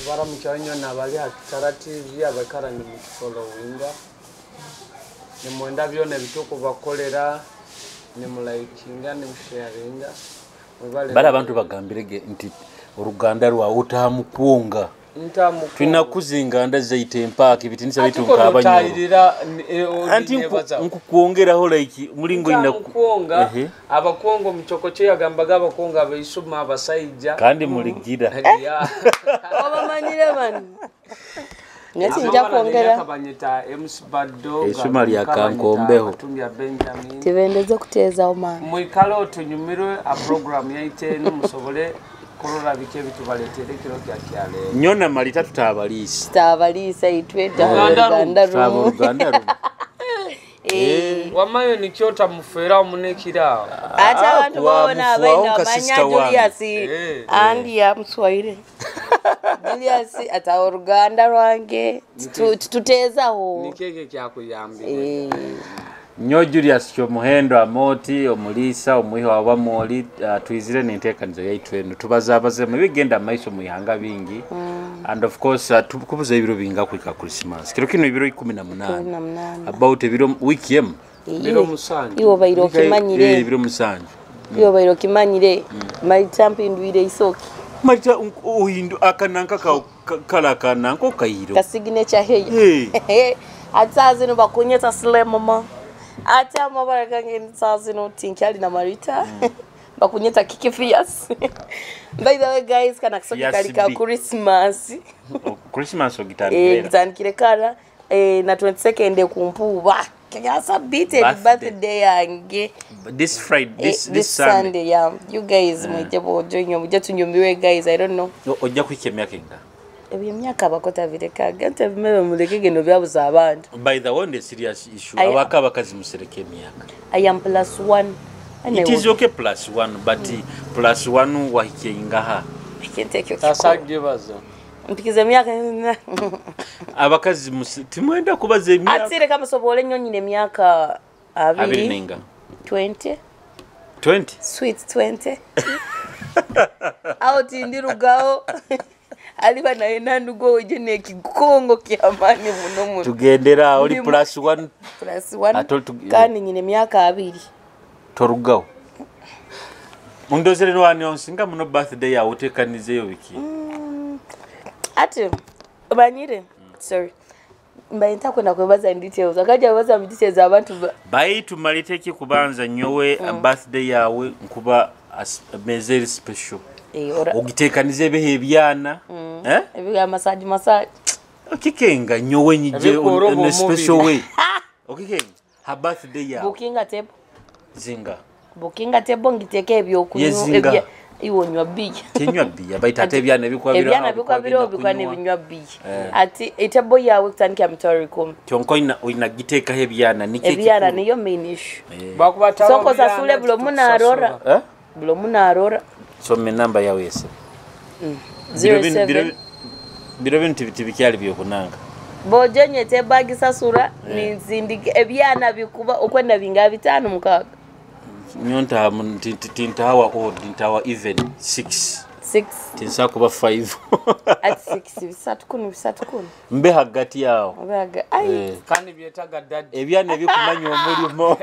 Tubaramukyaho nyo nabali ha Kitara TV abaikara nimutufollowinga, nimwenda byona ebitukubakolera, nimulaikinga, nimusharinga. Mwebale. Bali abantu bagambirege nti oruganda rwawe utamukwonga. Ntamukwonga. Tulina kukuza enganda zaita empaaka ebitinisa bitu Ati ko nk'abanyoro. notahirira, Anti nkukwongeraho like mulingo ina ntamukwonga. Ehe. Abakongo muchokoche yagambaga abakongo abaisuma abasaija kandi muligira. Ya. Obamanyire bano. Nye sinja kwongera. Banyita MC Bado. Eisuma lya Kankombeho. Tumbya Benjamin. Tibendeze kuteeza omwana. Mwikale otunyumirwe a program yaite musobole kurora bike bitubaletere kiro kya kyale. Nyona malita tutabaliisa. Tutabaliisa itwe Uganda Uganda Tutaba rumu. Uganda rumu. Wamayo nikyota mufera omunekira. Ate abantu Kuwa babona mufuawo abaina nka amanya sister wange. Julius Andi ya Mswahili. Julius ata Uganda rwange tuteezaho. Nikeke kyakuyambira. Nyo Julius Kyomuhendo Amoti omuliisa omwiho wabamoli twizire n'enteekanizo yaitu eno tubazabazemu ebigenda maiso mu ihanga bingi. And of course tukubuza ebiro binga kwika Christmas. Kiro kino ebiro 18. 18. About ebiro wiki emu. Biro 7. Iwo bairo okimanyire. Ebiro 7. Iwo bairo okimanyire. Malita mpindwire isoki. Malita ohindu akananka kala akananka okayiro. Ka signature heya. Hey. Ata zino bakunyeta slim mama. Ate amabara gange nsazi no tinkyali na Marita. Bakunyeta Kiki Fias. By the way guys, kana kisoki Fias kali ka B. Christmas. Christmas ogitandikira. Gitandikire kala na 22nd kumpuba. Kanyasa beated Birthday. birthday yange. This Friday, this This Sunday. Sunday, yeah. You guys mwije bojo nyo muje tunyumiwe guys, I don't know. Ojja kuhika emyaka enga? Ebyo emyaka abakota bireka. Gante bimebe muleke geno byabuza abantu. By the way, the serious issue. Abaka abakazi musereke emyaka. I am +1. And It I is will okay +1, but +1 wahike ingaha. I can't take your Tasagibaza. Mpikiza emyaka. Abakazi timwenda kubaza emyaka. Ati reka musobole nnyo nyine emyaka abiri. Abiri nenga. 20. 20. Sweet 20. Aho tindirugaho. Aliba naye nandugo oje n'ekikongo ky'amaanyi muno muno. Tugendera oli Ndi +1. +1. Ate Kandi nyine emyaka abiri. Torugaho. Mundozere nwani onsinga muno birthday yawe oteekanizeeyo biki? Ati banyire. Sorry. Mbaye ntakwenda kwebaza in details. Akaja kwebaza mu details abantu Baitu maliteki kubanza nyowe birthday yawe nkuba mezeri special. Ogiteekanize ebihe ebyana. Ebiga massage massage. Okikenga nyowe nyije Ebikoro on a mu special mubiri. way. Okikenga ha birthday yawe. Booking a table. Zinga. Booking a table ngiteke ebyokunywa. Yezinga. Iwo nywa biya. Kinywa biya baita ate ebyana ebikwa biro. Ebyana bikwa biro bikwa nebinywa biya. Ati etable yawe kutandika mitwalo 10. Kyonko ina gitekaho ebyana niki Ebyana niyo main issue. Bakuba Soko sasule bulo munarora. Bulo munarora. So me number yawe yese. 07. Biro bintu tibikyali byokunanga. Bojenye tebagi sasura ninzindike ebyana bikuba okwenda binga 5 6. Nyonta tintawa odd, tintawa even 6. 6. Tinsa kuba 5. At 6 bisatu kunu bisatu kunu. Mbe hagati yao. Mbe ai. Kandi byetaga daddy. Ebyana bikumanya omulimo.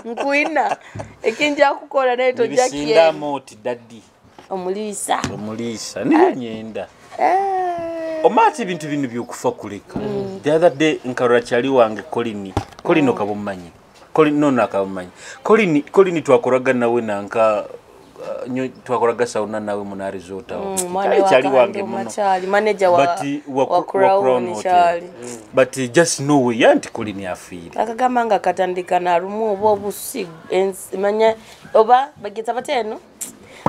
Nkuina. Ekinja kukola naye tojja kiye. Nibisinda moti daddy. Omuliisa. Omuliisa niyo nyenda. Omati ebintu bino byokufa kuleka. The other day nkarora kyali wange Colin. Colin okabumanyi. Colin nono akabumanyi. Colin twakoraga nawe nanka twakoraga sauna nawe muna resort awo. Kyali wange muno. Manager wa Crown Hotel. But just no way yanti Colin afiire. Akagamba nga katandika na rumu oba obusi manya oba bagita bateno.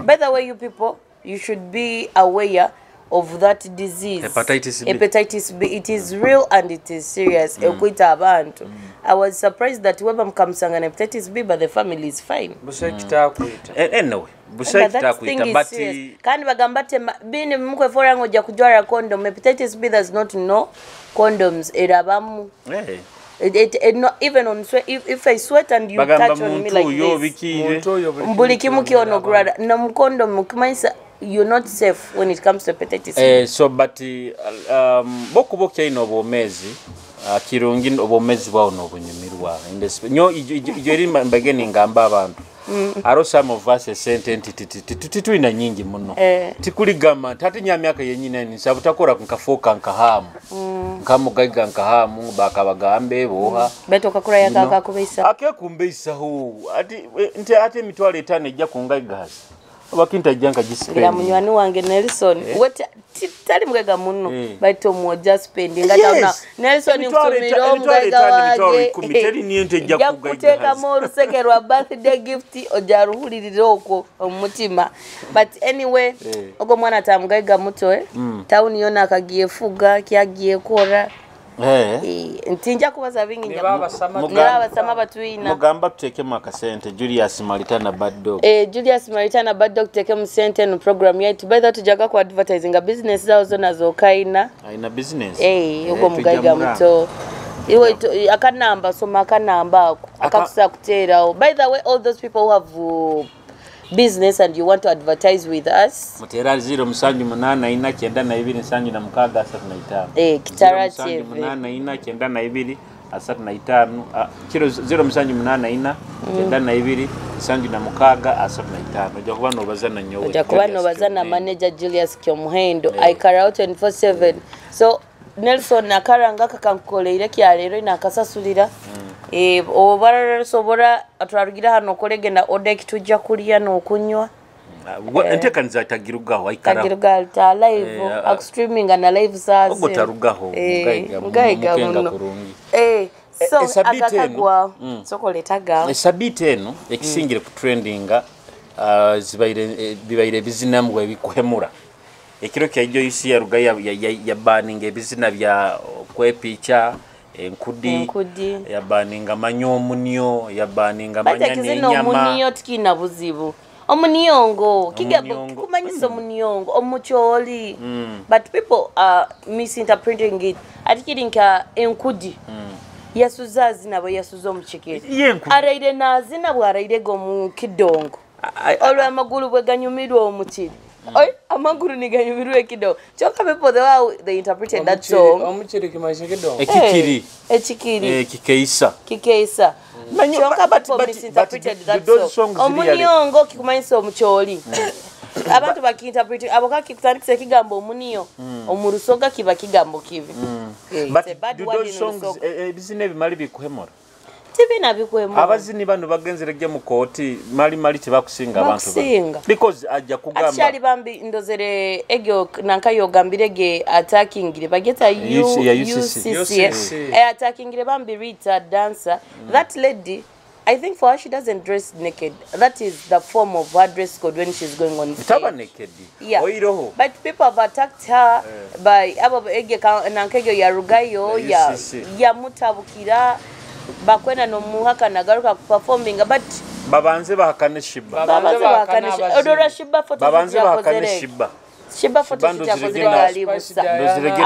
By the way you people, you should be aware of that disease. Hepatitis B. Hepatitis B. It is real and it is serious. Ekwita abantu. I was surprised that weba mkamsanga na hepatitis B, but the family is fine. Anyway, buseki takwita but kandi bagamba tema bini mukwe fora ngoja kujwara condom. Hepatitis B does not know condoms erabamu. It not even on sweat. If I sweat and you bagamba touch on me like this, buli kimu kyono grada na mukondom mukimanisa You're not safe when it comes to hepatitis B. So but bokuba okyaina obwomezi, kirungi obwomezi bwawo n'obunyumirwa. Nyo ijo eri mbage ningamba abantu, aro some of us esente nti titulina nyingi muno. Tikuligamba nti ate nyamyaka yenyine nsaba utakora nkafoka nkahamu, nkamugaiga nkahamu bakabagambe boha. Beto kakura yakaka kubeisa. Akekumbeisaho ati nti ate emitwalo 5 ejja kungaigaza obakinta ejja nkagispend. Ngira munywani wange Nelson, what tali mugaiga muno, baitu omwoja spending ngata una Nelson nkutumira omugaiga wange teri niyo nte ejja kugaiga kuteekamu oluseke lwa birthday gift ojaruhulirira okwo omutima. But anyway, ogwo mwana tamugaiga muto, town yona akagiefuga kyagiye kora. Ntinja kubaza bingi nja batuina. Mugamba tutekemu akasente Julius Maritana Bad Dog. Julius Maritana Bad Dog tutekemu sente no program yaitu. By the way tujaga ku advertising a business zao zona zokaina. Aina business. Uko mugaiga muto. Iwe akanamba soma akanamba ako akakusa kuterawo. By the way, all those people who have business and you want to advertise with us, mutera 0 7 8 4 9 2 7 6 5. Kitara TV 8 4 92 35 kilo 0 7 8 4 92 7 6 5. Ojja kuba nobaza na nyowe. Ojja kuba nobaza na manager Julius Kyomuhendo. Aikara out 24/7. So Nelson nakaranga kakankoleire kyaleero nakasasulira. Oba sobora atwarugira hano kolegenda odek tujja kulya n'okunywa. Enteekaniza tagirugaho aikara. Tagirugaho ta live streaming na live sazi. Ogwo tarugaho mugaiga muno. So akakagwa sokoletaga. Esabite eno ekisingire ku trendinga zibaire bibaire bizinamwe ebikuhemura. Ekiro kya ijo UC ya rugaya ya banning ebizina bya kwepicha enkudi ya baninga manyo omunyo ya baninga manya nenyama. Omunyo tikina buzibu. Omuniongo kigambo kumanyisa omuniongo omucholi. But people are misinterpreting it. Atikirinka enkudi. Yasuza azina bwe yasuza omuchikiri. Araire nazina bwe araire go mu kidongo. Olwa amagulu bwe ganyumirwa omukiri. Oi amagulu niganyumirwa ekidongo. Kyokka people the way they interpreted that song. Omuchiri kimaisha kidongo. Ekikiri. Ekikiri. Kikeisa. Kikeisa. Kyokka people misinterpreted that song. Omuniongo kikumanyisa omucholi. Abantu bakinterpret abo kakikutandikisa ekigambo omuniyo omurusoga kiba kigambo kibi. But do those songs ebizina ebimali bikuhemura? Tibina bikuhemura. Abazini bano bagenzere mu kooti mali mali tebakusinga abantu. Because ajja kugamba. Actually bambi ndozere egyo nankayo gambirege attackingire bageta UCC. Attackingire bambi Rita dancer. That lady, I think for her she doesn't dress naked. That is the form of her dress code when she's going on stage. Taba naked. Yeah. But people have attacked her by abo ege nankegyo ya rugayo ya ya mutabukira bakwena no muhaka nagaruka performing but babanze bahakane Shiba. Babanze bahakane Shiba. Odora Shiba photo. Babanze bahakane Shiba. Shiba photo yakozere alibusa. Ndozirege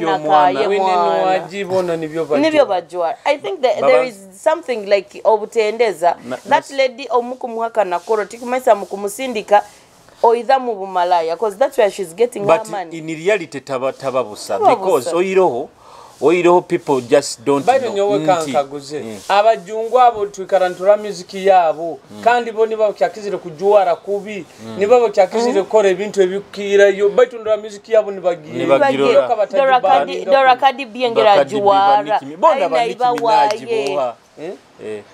na mwana. Nibyo bajwara. I think that there is something like obutendeza. That lady omukumuhaka nakoro tikumesa mukumusindika oidha mu bumalaya because that's where she's getting her money. But in reality taba busa because oiroho people just don't know. Baitu nyowe kankaguze. Abajungu abo twikarantura music yabo kandi bo niba kyakizire kujuwara kubi niba kyakizire kukora ebintu ebikirayo baitu ndora music yabo nibagiye. Dora Cardi B engera juwara. Bona ba Nicki Minaj boha.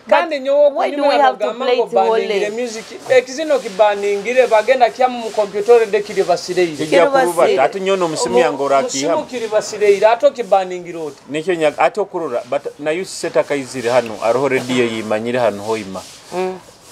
Kandi nyowe kunyumira bagamba ngo baningire music ekizino kibaningire bagenda kyamu mu computer de kiri basireire. Kijja kuruba ate nyono musimu yange orakiha. Musimu kiri basireire ato kibaningire oti. Nikyo nyaga ate okurora but na UCC takaizire hano aroho radio yimanyire hano hoima.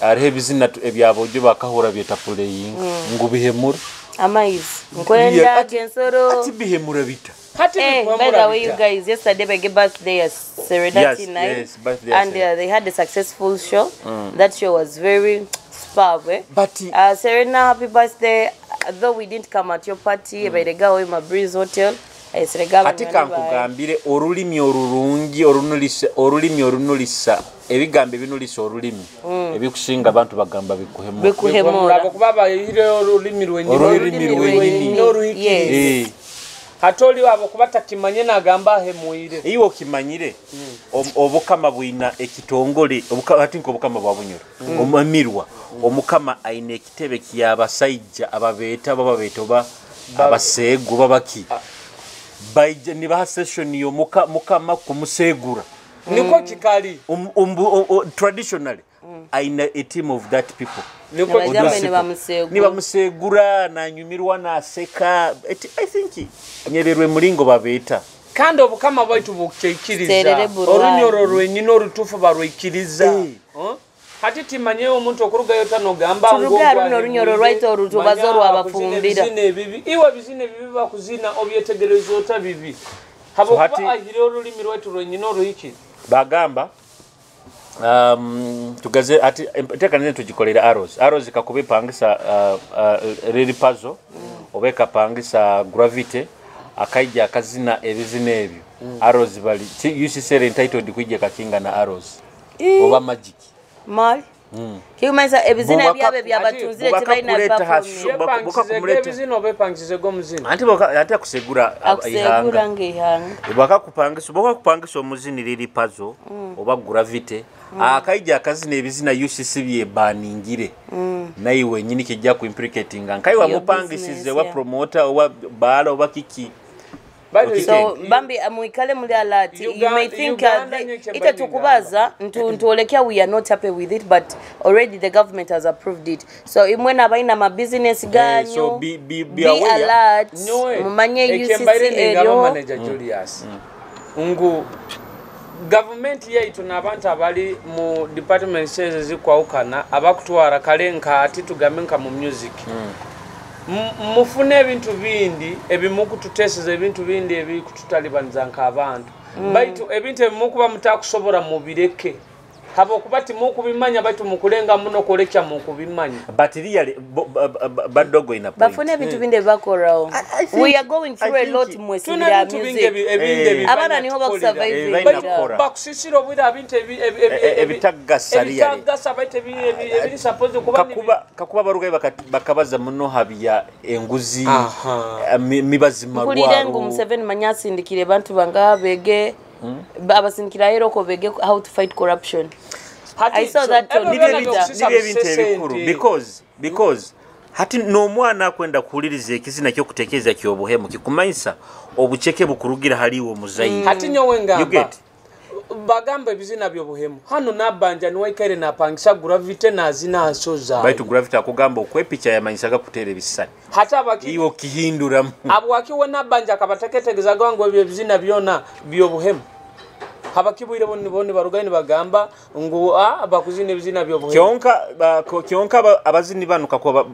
Ariho ebizina ebyabojo bakahura byeta playing ngu bihemura. Amaizi. Nkwenda gensoro. Ati bihemura bita. Hey, by the way, you guys, yesterday my birthday at Serenity night, yes, birthday, and they had a successful show. That show was very superb. Eh? But Serena, happy birthday! Though we didn't come at your party, by the girl in my Breeze Hotel, Ayesirega Ati kankugambire orulimi orurungi orunulisa, orulimi orunulisa, ebigambo ebinulisa orulimi ebikusinga abantu bagamba bikuhemura. Bikuhemura. Kuba bayihire orulimi rwenyini. Orulimi rwenyini. N'oruhikirize. Eh. Hati oli abo kuba takimanye nagamba ahemuire. Iwe okimanyire obukama bwina ekitongole, ati nk'obukama bwa Bunyoro, omamirwa omukama aine ekitebe ky'abasaija ababeeta bababeeta oba abaseegu babaki baija nibaha session y'omuka mukama kumuseegura. Niko kikali. Traditionally aine a team of that people. Niko Nabajambe kikali. nibamuseegura. Nibamuseegura nanyumirwa naseka. I think nyeberwe mulingo babeeta. Kandi obukama bwaitu bukyaikiriza. Terere burwani. Orunyoro rwenyini orutuufu barwikiriza. Hati timanyeyo omuntu okurugayo tanogamba ngu Turuga ogwa runo orunyoro hemuire, rwaitu orutubaza manya orwabafumbira. akuzina ebibi. Iwe bizina ebibi bakuzina obyetegereza ota bibi. Habwokuba So hati ahire orulimi rwaitu rwenyini oruhikire. Bagamba tugaze ati enteekaniza tugikolera arrows. Arrows kakuba epangisa Lil Puzzle oba ekapangisa Gravity akaija akazina ebizina ebyo. Arrows bali UCC entitled kwijja kakinga na Arrows. Oba Magic. Mali. Kikumanyisa ebizina byabwe byabatunzire tebalina performing. Ebizina ebizina oba epangisize g'omuzina. Anti ate akusegura Akusegura ng'eihanga. Bwakakupangisa omuzini Lil Puzzle oba Gravity akaija akazina ebizina UCC byebaningire. Naye wenyini kijja ku implicatinga nkai wamupangisize wa promoter oba baala oba kiki. So bambi muikale muli alert. You may think ite tukubaza ntuolekea we are not happy with it, but already the government has approved it. So imwe nabaina ma business ganyu. So be be aware. Alert. Mumanye UCC eryo. Manager Julius. Ngu government yaitu n'abantu abali mu department says zikwawukana abakutwara kale nka ati tugambe nka mu music. Mufune ebintu bindi ebimukututeseza ebintu bindi ebikututalibaniza nk'abantu. Baitu ebintu ebimukuba mutakusobora mubireke. Habwokuba timukubimanya baitu mukulenga muno kwolekya mukubimanya. But really badogo ina point. Bafune ebintu bindi ebibakorawo. We are going through a lot mwesibira music. Abaana niho bakusurvive. Bakusisira obwire ebintu ebitagasa really. Ebitagasa baitu ebiri supposed kuba kakuba barugaye bakabaza muno habya enguzi mibazi marwaro. Nkulire ngu Museveni manyasindikire bantu banga bege abasindikira hero ko bege how to fight corruption. I saw that on ebintu because hati n'omwana akwenda kuwuliriza ekizina ky'okutekeeza ky'obuhemu kikumanyisa obuceke bukurugira haliwo muzayi. Hati nyowe ngamba bagamba ebizina by'obuhemu hano nabanja niwaikaire napangisa Gravity nazina nsoza. Baitu Gravity akugamba okwepicha yamanyisaga kuteera ebisisani. Hata abaki iwo kihinduramu. Abwakiwe nabanja akabateketegezaga ngo ebyo ebizina byona by'obuhemu. Habakibwire boni barugaye bagamba ngu abakuzina ebizina by'obuhemu. Kyonka abazini bano kakuba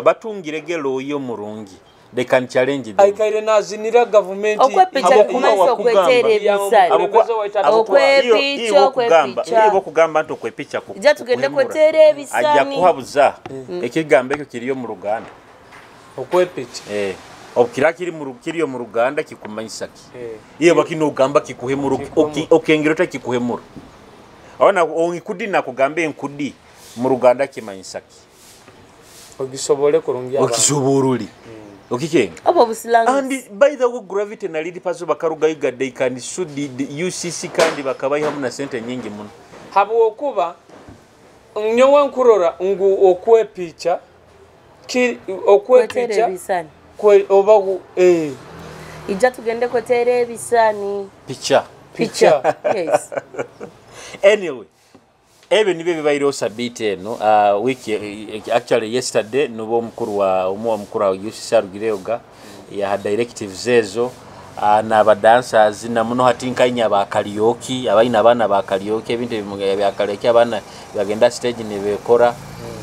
batungire gelo yo murungi. They can challenge them. Aikaire nazinira government okwepicha kumanyisa okweteera ebisani. Okwepicha okwepicha. Iwo kugamba nti okwepicha ku. Ija tugende kweteera ebisani. Ajja kuhabuza. Ekigambo ekyo kiriyo mu Luganda. Okwepicha. Okira kiri mu kiriyo mu Luganda kikumanyisa ki? Iye bakino ogamba kikuhemura okengero ta kikuhemura. Abana onkudi nakugamba enkudi mu Luganda kimanyisa ki? Ogisobole kurungi abantu. Okisoboroli. Okikenga. Obo busilangu. And by the way Gravity na Lil Puzzle bakaruga Uganda they can sue the UCC kandi bakabayihamu na sente nyingi muno. Habwokuba nyowe nkurora ngu okwepicha okwepicha kwe oba Ija tugende kweteera ebisani. Picha. Yes. Anyway, ebyo nibyo bibaireho sabiti eno week actually yesterday nubo omukuru wa omukuru wa UCC arugireyoga yaha directives ezo n'abadancers na muno hati nkainya ba karaoke abaina abaana ba karaoke ebintu bya karaoke abaana bagenda stage ne bekora.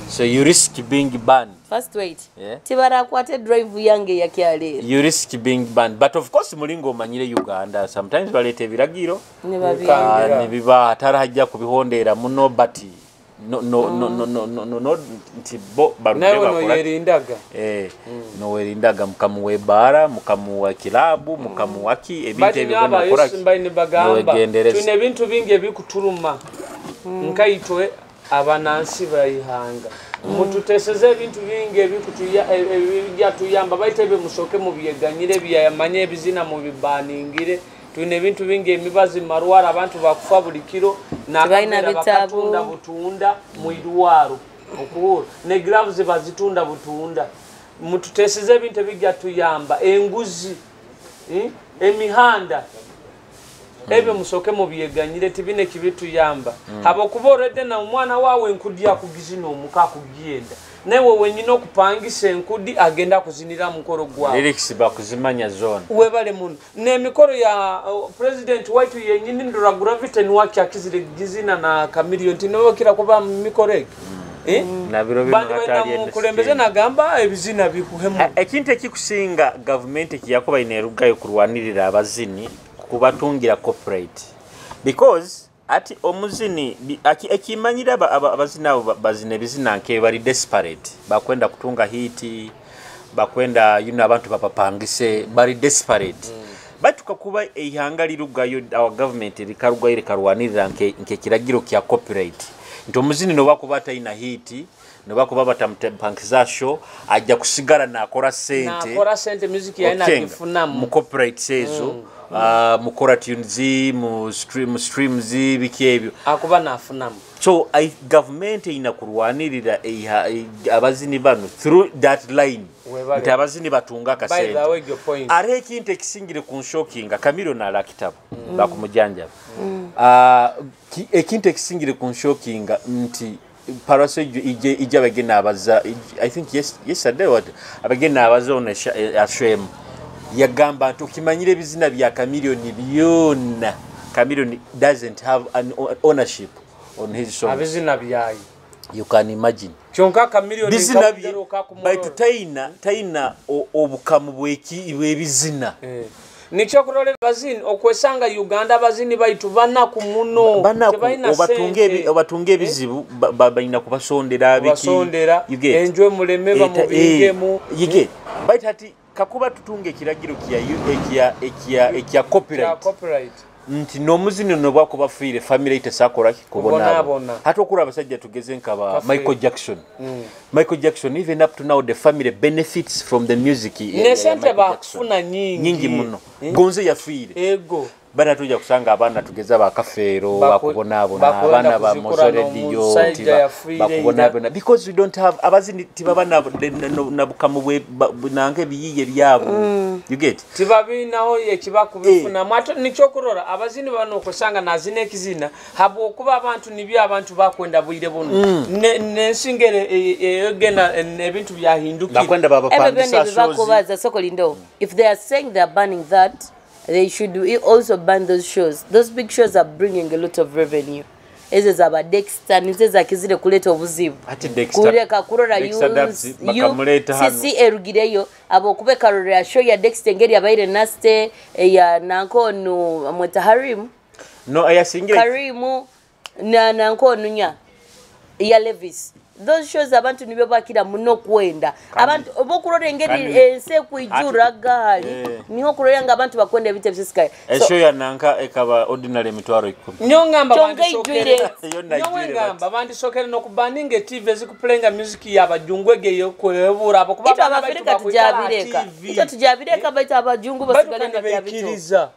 So you risk being banned. First wait. Tibarakwate drive yange ya kyale. You risk being banned. But of course mulingo omanyire Uganda sometimes balete ebiragiro ne biba atarajja kubihondera muno but No no no no no no no no nti bo barugire Nawe bakora noyerindaga. Nowerindaga mukamuwa ebara, mukamuwa kilabu, mukamuwa ki ebintu ebyo byonna okora ki? Mbaine bagamba Nowegendereza. Twine ebintu bingi ebikuturuma nkaitwe abanansi baihanga mututeseze ebintu bingi ebijatuyamba baite ebyo musoke mubyeganyire byamanye ebizina mubibaningire. Twine ebintu bingi emibazi marwara abantu bakufa buli kiro Tebalina nakamera bitabo. bakatunda butunda mu irwaro okuwura ne gloves bazitunda butunda. Mututeseze ebintu ebijatuyamba enguzi, emihanda ebyo musoke mubyeganyire tibine kibituyamba. Habokuba already na omwana wawe enkudi akugizina omuka akugenda nawe wenyina okupangisa enkudi agenda kuzinira mukoro gwawe. Lyrics bakuzimanya zone webale muno n'emikoro ya president waitu yenyini ndora gravity niwaki akizire gizina na Chameleone tinobokira kuba mu mikoro egi. Na biro bino Bandi balina hatali mukulembeze ene nagamba ebizina bikuhemu. Ekintu ekikusinga gavumenti ekiyakuba inerugayo kurwanirira abazini kubatungira copyright because ati omuzini ekimanyira abazini abo bazina ebizina nke bali desperate bakwenda kutunga hiti bakwenda you know, abantu bapapangise bali desperate. Batuka kuba eihanga lirugayo our government likarugayo likarwanirira nke kiragiro kya copyright nti omuzini noba kuba atalina hiti noba kuba batamupangiza show ajja kusigala nakora sente nakora sente music yaina Okenga, agifunamu mu copyright ezo mu kora tunes mu stream, streams biki ebyo akuba nafunamu. So government ina kurwanirira abazini bano through that line Webale. nti abazini batunga By the akasente. way, your point. Ate ekintu ekisingire ku nshokinga Chameleone ala kitabo bakumujanjaba. Ekintu ekisingire ku nshokinga nti Paraso ijja abagenda abaza I think yesterday what abagenda abaza ono ashwemu yagamba nti okimanyire ebizina bya Chameleone byonna Chameleone doesn't have an ownership on his songs. Abizina byayi. You can imagine. Kyonka Chameleone bizina bye nkawulira okakumulora. baitu taina obukamu bw'ebizina. Nikyo kulole bazini okwesanga Uganda bazini baitu banaku muno. Banaku, Tebalina sente. obatunge ebizibu, balina kubasondera biki. Kubasondera, You get. enjwe muleme bamubingemu. You get. Baitu hati kakuba tutunge ekiragiro ekya copyright. Kya copyright. Nti n'omuzini ono bwakuba afiire, family tesakola ki? Kubonaabona. Kubonaabona. Ate okula abasajja tugeze nkaba Kafiire. Michael Jackson. Michael Jackson even up to now the family benefits from the music Ne ya sente Michael Jackson. bakufuna nyingi. Nyingi muno. Gonze yafiire. Ego. Bana tujja kusanga abaana tugeze abakafeero, bakubonaabona, bakwenda abaana ba kuzikula Mozorediyo, n'omusajja yafiire bakubonaabona. Because we don't have abazini tibaba na bukamu nange ebiyiiye byabwe. You get? Tibabinaho ekibakubifunamu. Ate nikyokurora abazini bano okusanga nazina ekizina habwokuba abantu nibyo abantu bakwenda bwire buno. N'ensinga egenda ebintu byahindukire. Bakwenda babapangisa Ebyo byonna shows. ebibakubaza, Sokolindo. If they are saying they are banning that, they should also ban those shows. Those big shows are bringing a lot of revenue. Ezo zaba Dexter, nizo zakizire kuleta obuzibu. Ati Dexter, Kuleka kurora Dexter Dubs bakamuleta hano. CC erugireyo abo kube karorera show ya Dexter ngeri abaire naste ya nankonu mweta Harim. No, ayasingira Karimu na nankonu nya ya Levis. Those shows abantu nibyo bakira muno kwenda. Abantu obokurora engeri Kandi ense kwijura ati gali. Niho kurora nga abantu bakwenda ebintu ebisisikaye. So, Esho ya nanka ekaba ordinary emitwaro 10. Nyo ngamba Kyonka bandisokere. ijwire. Yo na Nyo ijwire ngamba bati. bandisokere no kubaninga TV ezikupulenga music y'abajungu egeyo kwebura abo kuba Itwe abaana baitu Abafrika bakwikala tujabireka. TV. Itwe tujabireka baitu abajungu Baitu basigale kandi nga byabito. beikiriza.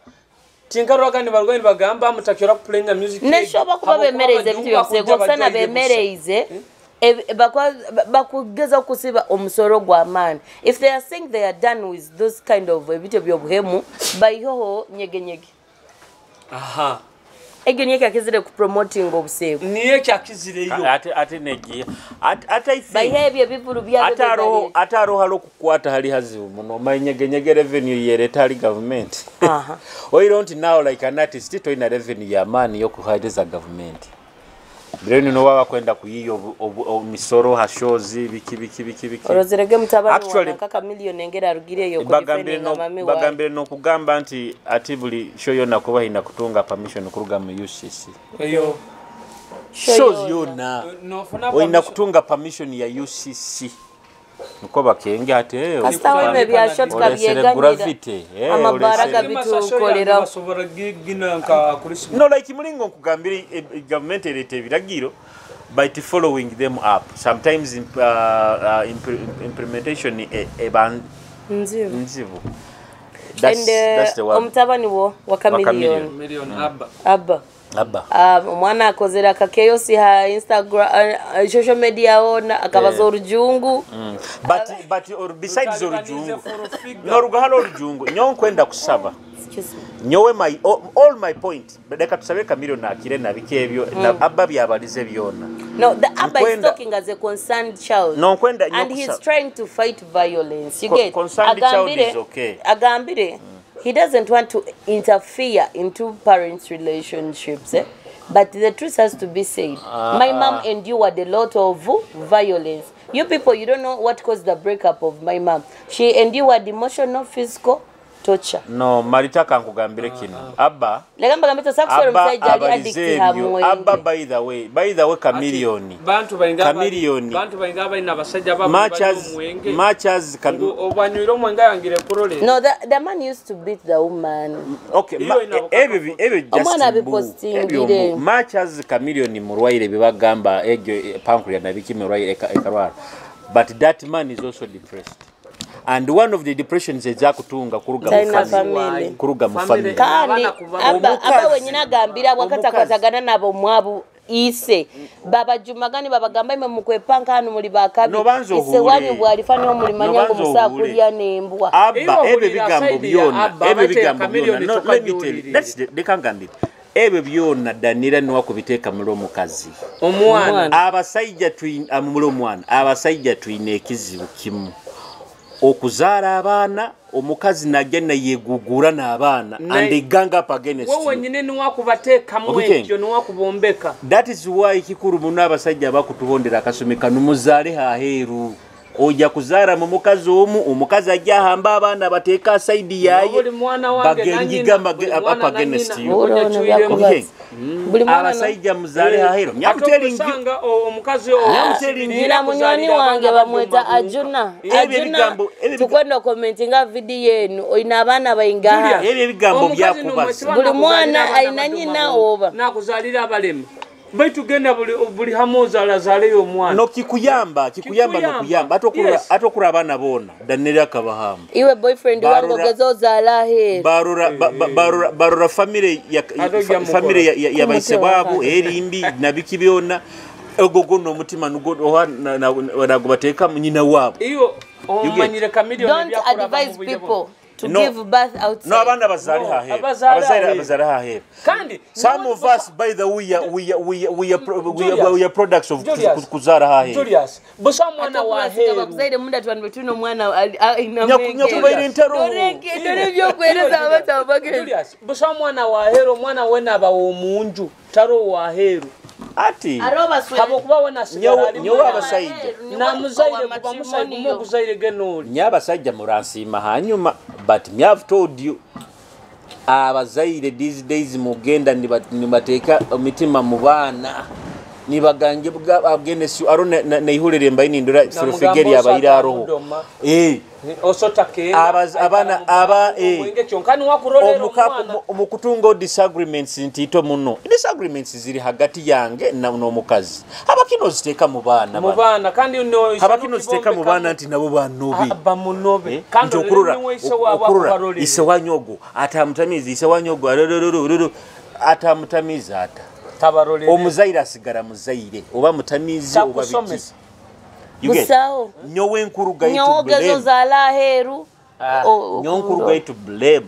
Tinkarwaga ni barwayi bagamba mutakyora kupulenga music. Neshoba kuba Abo kuba bemereze ebintu abajungu byose, bakujja gosana bajwaire busa. bemereze. Bakugeza okusiba omusoro gw'amaani. If they are saying they are done with those kind of ebintu ebyobuhemu, bayihoho nyegenyege. Aha. Egyo niyo kyakizire ku promoting obuseegu. Niyo kyakizireyo. Ate negiye. Ate I think Bayihe ebyo ebivulu byabyo ate aroho, bye baleeta. ate aroho hali okukwata hali hazibu muno. Omanyi nyegenyege revenue yereeta hali government. Aha. Oiro nti now like an artist toyina revenue y'amaani y'okuheereza government. Biro bino waba kwenda kuyiya omisoro ha shows biki biki biki biki. Orozerege mutabani Actually, wa kaka million engera arugireyo ku defending amami wa. Bagambire n'okugamba nti ati buli show yonna kuba ina kutunga permission kuruga mu UCC. Eyo. Shows yona olina kutunga permission ya UCC niko bakenge ate Kasita weme bya shot kabyeganira amabara gabitukolera basobola gina nka Christmas. No, like mulingo nkugambire, government ereta ebiragiro by following them up sometimes implementation eba nzibu. That's the one. Omutabani wo wa Chameleone Abba Abba omwana akozera kakeyosi ha Instagram, social media ona akabaza orujungu. But or besides orujungu norugahalo orujungu nyonkwenda kusaba nyowe my all my point leka tusabe Chameleone akire nabike ebyo Abba byabalize byona. No, the Abba is talking as a concerned child. No, nkwenda and he's trying to fight violence. You get concerned child is okay. Agambire he doesn't want to interfere into parents' relationships, eh? But the truth has to be said. My mom endured a lot of violence. You people, you don't know what caused the breakup of my mom. She endured emotional, physical torture. No, Marita nkugambire kino. Abba. Abba, by the way, Chameleone. Bantu bainga Chameleone. Bantu bainga baina abasajja babo matches obanyuira omwenge yangire kurole. No, the man used to beat the woman. Okay, every just mbu. Matches Chameleone murwaire bibagamba egyo pancreas nabiki murwaire ekarwara. But that man is also depressed. And one of the depressions is kutunga kuruga mu kuruga mu family. Kandi aba wenyina agambira wakatakwatagana nabo mwabu ise baba jumagani babagamba imwe mukwepanka hano muri bakabi ise wanyu bwalifanya omulimanya ngo musakulya nembwa. Abba ebyo bigambo byona ebyo bigambo byona. No, let me tell you, that's the kangambira ebyo byona Danira niwa kubiteeka muri omukazi omwana abasajja muri omwana abasajja twine ekizibu kimu okuzaala abaana omukazi najja nayegugura n'abaana and they gang up against you. Wewe nyine niwakubateekamu ekyo niwakubombeka. That is why kikuru muno abasajja bakutuhondera akasumi kano muzaale haheeru. Ojja kuzaala mu mukazi omu, omukazi ajja ahamba abaana bateeka aside yaye bagengiga up against you. Abasajja muzaale haheeru. Ate omukazi nina munywani wange bamweta Ajuna. Ajuna tukwenda commentinga video yenu oyina abaana baingaha. Ebyo ebigambo byakubaza. Buli mwana ayina nyina oba. Nakuzaalira abalema. Baitu genda buli hamoza alazaleyo omwana. No kikuyamba nokuyamba atokura abaana bona Danira akabahamba. Iwe boyfriend wangu ogezo ozala he. Barora family ya family ya baise babu erimbi nabiki byona ogogo no mutima nugo nagobateeka nyina wabo. Iyo omanyire Chameleone byakura. Don't advise people to give birth outside. No, abana bazali hahe. Abazali hahe. Kandi some of us, by the way, we are products of kuzara hahe. Julius, busa mwana wa heru. Bakuzaire munda twanbe mwana ina menge. Nyakubaire entaro. Dore byo kwereza abata abage. Julius, busa mwana wa heru, mwana wena aba omunju, taro wa heru. Ati habokuba wena sigara nyowe abasajja na muzaire kuba musayi mukuzaire genoli. Nya abasajja muransiima hanyuma, but me have told you abazaire these days mugenda nibateeka emitima mu baana nibagange against you aro neihulire mbaini ndora surufigeri abaira aroho abana aba omukutunga disagreements ntito muno disagreements ziri hagati yange n'omukazi abakino ziteeka mu baana mu baana kandi no abakino ziteeka mu baana nti nabo banobi bamunobe kandi okurura ise wanyogo atamutamiza ise wanyogo atamutamiza ata omuzaire asigara muzaire oba mutamizi oba biki. Busawo nyowe nkuru gaitu blame zala heru nyowe nkuru gaitu blame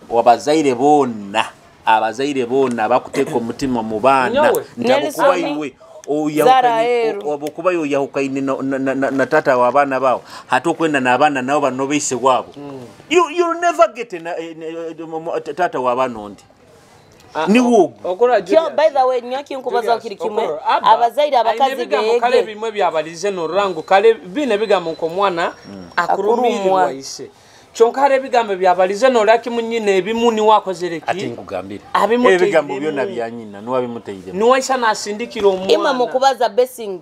wabazaire bona abazaire bona bakuteka omutima mu baana ntabukuba iwe obukuba yo yahukaine na tata wa baana bawo hata okwenda n'abaana nabo banobeise wabo. You'll never get tata wa baana ondi. Ni wogo. Kyo, by the way, nyoki nkubaza okiri kimwe abazaire abakazi bege kale bimwe byabalize no rango kale bine bigambo ko mwana akurumirwa ise. Kyonka hari ebigambo byabalize noraki munyina ebimu niwakozere Ate ki? Nkugambire. Abimuteiremu. Ebigambo byona bya nyina niwabimutairemu. Niwaisa nasindikira Imwe omwana. Mukubaza basing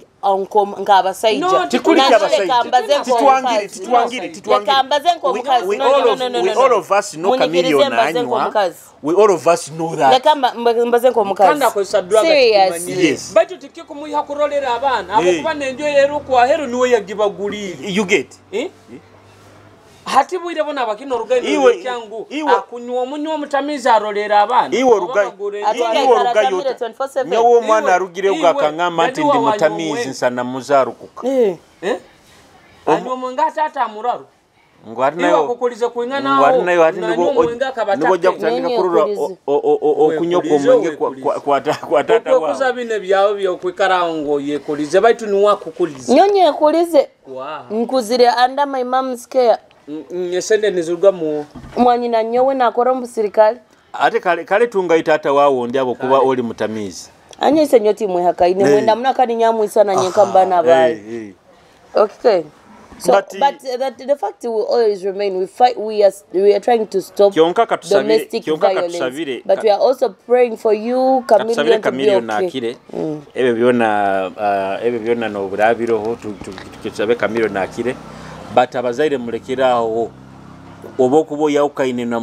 nk'abasajja. No, Tikuli Nange kyabasajja. leka mbaze Titwangire, nk'omukazi. titwangire, titwangire. Leka mbaze nk'omukazi. We No, all no, of no, no, we no, all no. of us know Munyikirize Chameleone mbaze anywa. nk'omukazi. We all of us know that. Leka mbaze nk'omukazi. Kandi akozesa drug. Serious. Tukimanyire. Yes. Baitu tikikumuiha kurolera abaana Hey. abakuba nenjo yerukwahero niwe yagibaguliire. You get. Eh? Hati bwire bona abakina orugaino kyangu akunywa omunywa omutamizi arolera abaana. Iwe Oba Ate bagura nga iwe ikara orugayo tamire 24/7. Nyowe omwana arugire Iwe, ugakangamba nti nani ndi wawanywa mutamizi omwenge? Nsana muzarukuka. Eh. Eh? Anywa omwenge ate ate amuraru. Ngo ati Iwe nayo akukulize kuingana ngo ati aho nayo ati nanywa nibo omwenge akabatake. nibo ojja kutandika Nenye kurora okulize. okunywa Wekulize, kw'omwenge wekulize. kwa tata Okwekuza wawe. bino ebyawe byokwikaraho ngo yekulize baitu niwakukulize. Nyonyi ekulize. Wow. Nkuzire under my mom's care. Esente niziruga mu Mwanyina nyowe nakora omu busirikale. Ate kale tungayi taata wawe ndi abo kuba oli mutamizi. Anyeise nyo timwehakaine. Eh. Mwenda muna kani nyamwisa na nyenka mbana bayi. Eh, eh. Okay. So, But, but, that the fact will always remain. We fight. We are trying to stop Kyonka katusabire- domestic kyonka violence. katusabire- But we are also praying for you, katusabire Chameleon, to be Chameleone okay. akire ebyo byona, ebyo byona noburabiroho tusabe Chameleone akire, but abazaire mulekerawo oba okuba oyawukaine na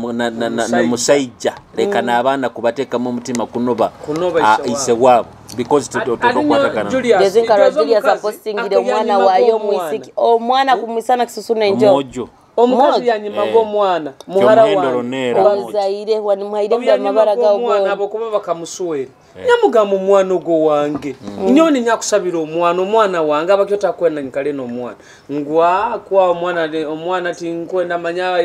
musaijja leka n'abaana kubateekamu omutima kunoba Kunoba ise ise waabwe because tokwatagana. Jeze nkara Julius apostingire omwana wayo omwisiki omwana kumwisana kisusuna enjo. Omwojo. Omukazi Mwojo. yanyimaga Eh. omwana muhara Kyomuhendo wange. Ronera. Omuzaire wanimuhaire mbe amabara Obyanyumaga gawo omwana gona. abokuba bakamusuwere nyamugamba omwana ogwo wange nyoni nyakusabira omwana omwana wange abakyo takwenda nyikale n'omwana ngwa kwa omwana omwana tinkwenda manya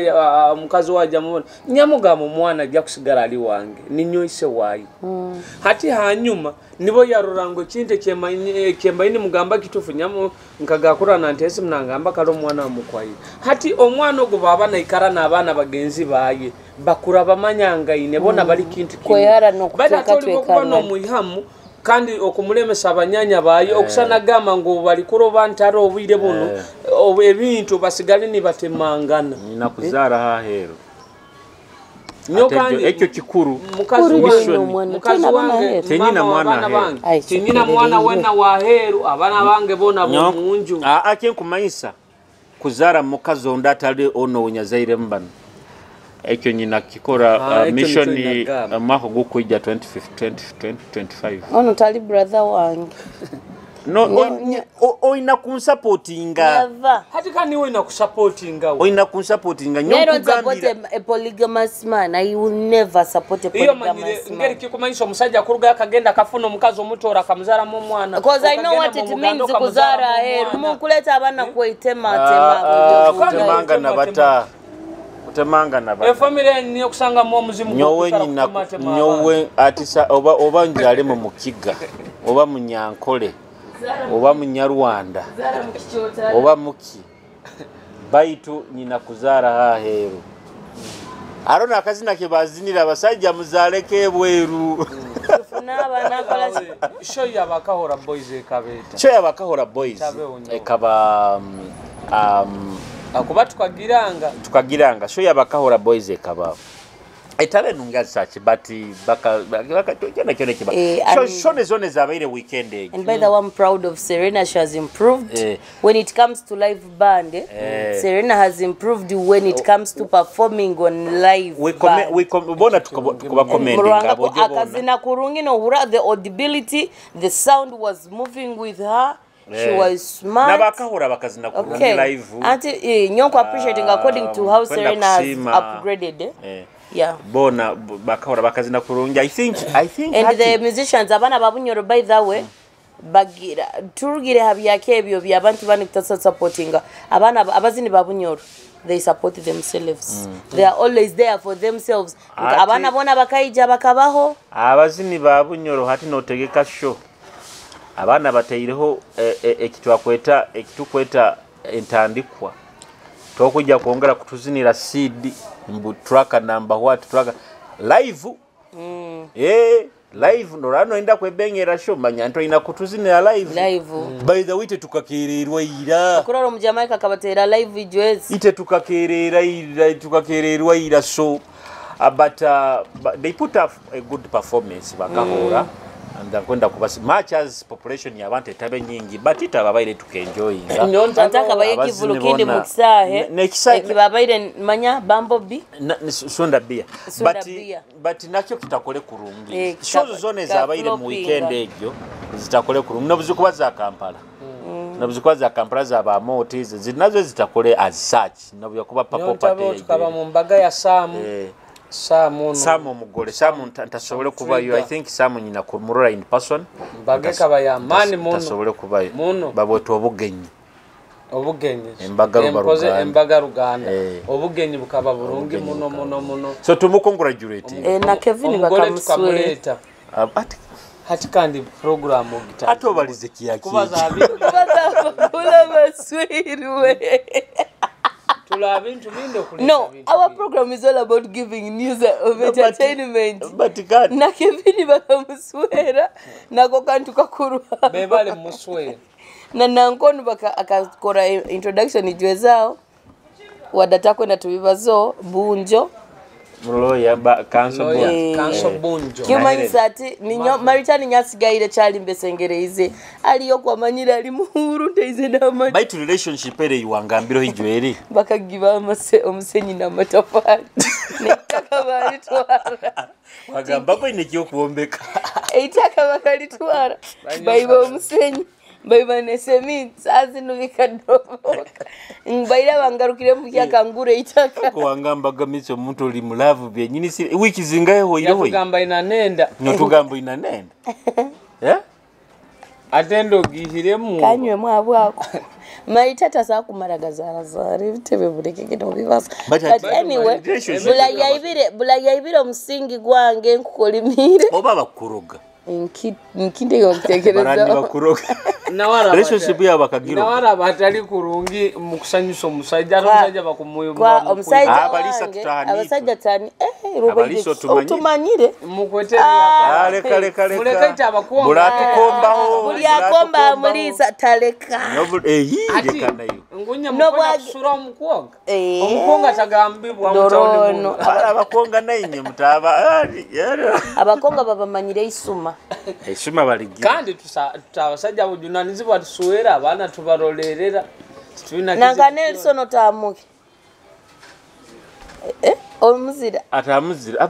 omukazi wajja mubona nyamugamba omwana ajja kusigala ali wange ninyo ise waayo. Hati hanyuma nibo yarora ngo ekintu ekyembaine mugamba kitufu nyamu nkagakurana nti esi munangamba kale omwana wamukwaire. Hati omwana ogwo baba naikara n'abaana bagenzi baye bakura bamanyangaine bona bali kintu kimwe. Kwehara Bali ate oliba okuba n'okuteekateekana. n'omwihamu kandi okumulemesa abanyanya bayo okusanagamba ngu balikuroba ntara obwire buno ebintu basigale nibatemangana. Nina kuzaara haheru. Nyo Ate kandi ekyo kikuru. Mukazi Kuri wange bwino omwana, mukazi tena abaana wange aheru. Tenyina mama mwana w'abaana aheru. bange Ai, tinyina mwana wena waheru abaana bange bona bomunju. Aa kyenkumanyisa kuzaara mukazi ondi atali ono wenyazairemu bano ekyo nyina kikora. Ah, ekyo Mission nikyo nagamba. Omwaka ogukwijja 2025. Ono tali brother wange. No, oyina kunsupportinga. Never. Hati kandi niwe nakusupportinga we. Oyina kunsupportinga. I don't support Nkugambira. a polygamous man. I will never support a Iyo manyire polygamous ngeri man. kikumanyisa omusajja akurugayo akagenda akafuna omukazi omutoora akamuzaalamu omwana. Because I know Okagenda what mu it Muganda means okamuzaalamu kuzaara aheru. omwana. Mukuleta abaana kwetematema. Ah, Kandi kutemanga nabata kutemanga nabata. Efamire yanyu okusangamu omuzimu Nyowe gw'okusala nyina kutematema abaana. nyowe atisa oba njale mu mukiga oba mu nyankole oba mu nyarwanda oba muki baitu nyina kuzaara haheru aro akazina ke bazinira abasajja muzaaleko ebweru. Show yabakahora Boys ekabeeta. Kyo yabakahora Boys Tabeho nnyo. Ekaba akuba tukagiranga. Tukagiranga show yabakahora Boys ekaba etale nungi such but baka kyona kyona kiba Eh, show shone zone zabaire weekend egyo. And by the way, I'm proud of Serena. She has improved. Eh. When it comes to live band, Eh. Serena has improved when it comes to performing on live We come band. we come bona tukuba commending Murwanga abo ko akazina kurungi no hura the audibility, the sound was moving with her. She was smart. Nabakahora bakazina kurungi Okay. live. Anti nyonko appreciating according to how Kwenda Serena has kusima. upgraded. Eh? Eh. Yeah. Bona bakahora bakazina kurungi. I think And the hati- musicians abaana babunyoro, by the way, bagira turugire habyake ebyo byabantu bani kutasupportinga abaana abazini babunyoro, they support themselves. They are always there for themselves. Abaana bona bakaija bakabaho. Abazini ba bunyoro hati notegeka show abaana bateireho ekitwakweta ekitukweta entandikwa tokujja kwongera kutuzinira CD mbu track number what track live. Live norano enda kwebengera show manya nto ina kutuzinira live. Live. By the way tetukakererwa ira. Kurora mu Jamaica kabatera live ijwezi. Ite tukakerera ira tukakererwa ira so but they put up a good performance bakahora. And kwenda kubasi much as population y'abantu etabe nyingi but itababaire tukenjoyinga. Antaka baye kivulu kindi mukisahe. Ekibabaire manya Bambobi Sunda Bia. But nakyo kitakole kurungi. Shows zone zabaire mu weekend egyo zitakole kurungi nabuzikuba za Kampala. Nabuzikuba za Kampala za ba moti zinazo zitakole as such nabyakuba papo pate. Tukaba mu mbaga ya Samu. Samu mugole Samu ntasobole kubayo. I think Samu nyina kumurora in person. Mbaga kaba ya mani muno. Ntasobole kubayo. Babwetwa obugenyi. Obugenyi. Embaga Ruganda. Obugenyi bukaba burungi muno muno muno. So tumucongratulate. Na Kevin bakamusweta. Hati kandi program ogita. Atobalize kiyaki. Kubaza abintu. Kubaza baswirwe. No, our program is all about giving news of entertainment. But God. Na Kevin bakamuswera nako kantu kakuru. Bebale muswera. Na nankono baka akakora introduction ijwezao wadatako na tubibazo bunjo. Lawyer ba council bunjo. Kimanyisa ati ninyo maritani nyasigaire kyali mbesengereize aliyo kwamanyira ali muhuru ndeize n'amani. Baitu relationship ere iwangambiro hijweri. Bakagiba omusenyi n'amatafari. N'ettaka balitwara. Wagamba ko inekyo kuombeka. Eitaka bakalitwara. Baiba omusenyi. Baiba nesemi sazino bikadoboka. Mbaira bangarukire mu kyakangure itaka. Ko wangamba gamitso omuntu oli mulavu byenyini si wiki zingaye hoire hoyi. Yatugamba inanenda. Notugamba inanenda. Eh? Atendo gihiremu. Kanywe mwabwako. Maitata sa kumaragazara zara ebitebe buleke kino bibasa. But anyway, bula yaibire omusingi gwange nkukolimire. Oba bakuroga. Nkinde yokutekereza. Relationship ya bakagiro. Nawara batali kurungi mukusanyusa omusajja omusajja bakumuyo. Kwa omusajja wange abasajja tani otumanyire. Mukwete leka leka leka. Muleka abakonga. Bulatukombaho. Buli akomba amulisa taleka. Leka nayo. Ngunya mukwenda kusura omukwonga. Omukwonga tagambibwa mutawuni. Abakonga nainye mutaba. Abakonga babamanyire isuma. Isuma baligira. Kandi tutabasajja bujunanizibwa tusuwera abaana tubarolerera. Nanga Nelson otamuke. Omuzira. Atamuzira.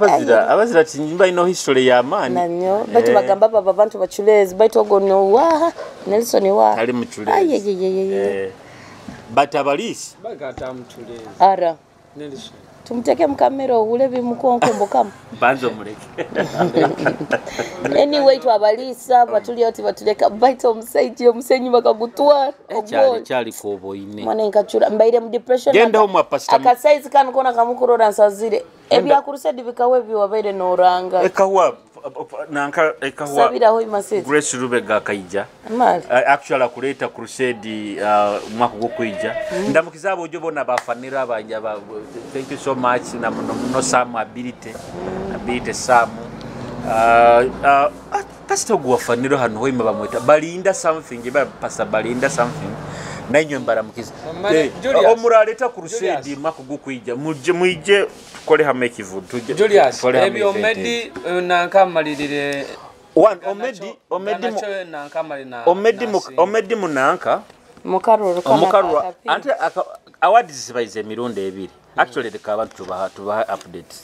Abazira tinyimba ino history ya amani. Nanyo baitu bagamba baba abantu bachulezi baitu ogono wa Nelson wa. Ali muchulezi. Aye. But abalisi bagata muchulezi. Ara. Nelson. Tumuteke mukamera owule bimukonkombo kama. Banzo muleke. Anyway twabalisa batuli oti batuleka baitu omusajja omusenyi bakagutwara. Kyali koboine. Mwana nkachura mbaire mu depression. Genda ho mwa pastor. Aka size kanu kona kamukurora nsazire. Ebyakurusedi bikawe biwabaire noranga. Ekawa nanka ekawa. Sabiraho imasezi. Grace Rubega kaija. Mali. Actually akuleta crusade mwaka gwokuija. Ndamukiza abo bona bafanira abanja thank you so much na muno Sam ability. Ability Sam. Pastor gwafanira hano hoima bamweta balinda something ba pastor balinda something. Nainyo mbaramukiza. Omuraleta crusade mwaka gwokuija. Muje muije tukole hamwe kivudu. Julius ebyo Omedi nankamalirire one Omedi munanka mukaruru ante awards zibaize emirundi ebiri. Actually leka abantu tubaha updates.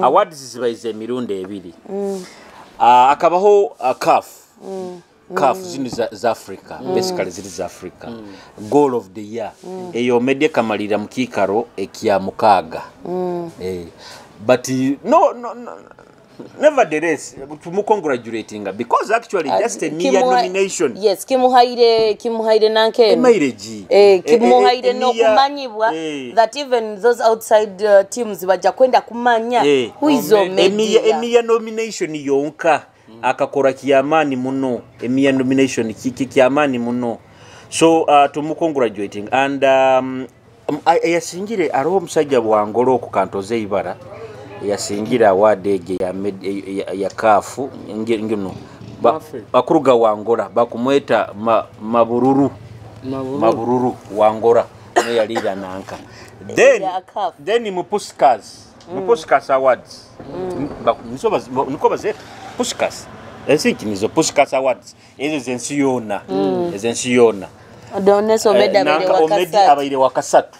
Awards zibaize emirundi ebiri. Akabaho CAF. CAF zini za Africa, basically ziri za Africa. Goal of the year. Eyo Omedi kamalira mukikaro ekya mukaga. But no nevertheless tumucongratulating because actually just a mere nomination. Yes, kimuhaire nanke. Mileage. Kimuhaire no kumanyibwa that even those outside teams bajja kwenda kumanya who is Omedi. Emia nomination yonka akakora kiamani muno. Emia nomination kiamani muno. So tumucongratulating and yasingire aroho omusajja bwangolo okukantoze ibara. Yasingira award egi ya CAF ngino bakuruga wangora bakumweta mabururu. Mabururu wangora niyo yalira nanka. Then mu Puskas, mu Puskas Awards. Niko bazeta Puskas. Ensi nizo Puskas Awards. Ezo zensi yona. Ezensi yona. Doneso Omedi abaire wakasatu.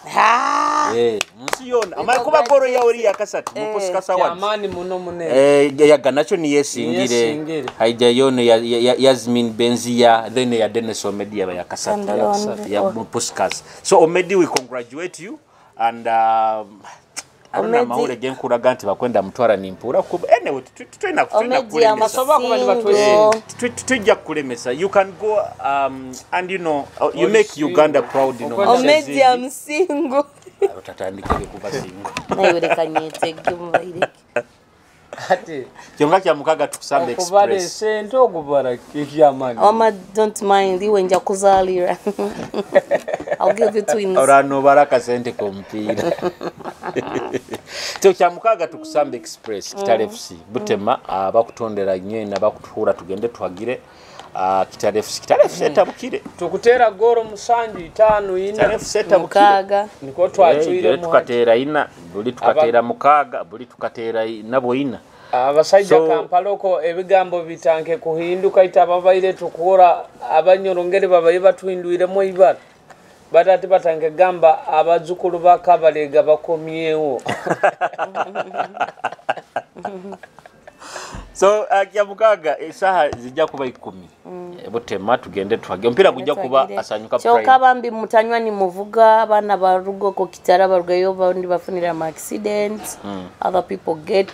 Nsi yona. Amara kuba goro yawe yakasatu mu Puskas Awards. Amani muno munene. Yaga nacho ni yesingire. Haija yone ya Yasmin Benzia then ya Dennis Omedi yaba yakasatu. Ya Puskas. So Omedi, we congratulate you and Omedi mahure genkuraga nti bakwenda mutwara nimpura kuba anyway tutwina kulemesa tujja kulemesa. You can go and you know you make Uganda proud, you know. Omedi am single. Utatandika kuba single. Naye reka nyete gumbaireke. Ati kyonga kya mukaga tukusamba express. Okubale sente okubara ekyamani. Oma don't mind iwe nja kuzalira. I'll give you twins. Orano baraka sente kompira. Kyo kya mukaga tukusamba express Kitale FC Butema abakutondera nyena abakutuhura tugende tuhagire Kitale FC. Kitale FC etabukire. Tukutera goro musanju 5 4 Kitale FC etabukire. Mukaga. Niko twachwire tukatera ina buli tukatera mukaga buli tukatera nabo ina. Abasajja so, Kampala oko ebigambo bitanke kuhinduka itababaire tukura abanyorongere babaye batuhindwiremo ibara. Batati batanke gamba abazukulu bakabalega bakomyewo. So kya mukaga isaha zijja kuba 10. Butema tugende tuhage. Mpira kujja kuba asanyuka prime. Kyokka bambi mutanywa ni muvuga abana barugo ko Kitara barugayo bandi bafunira ama accidents. Other people get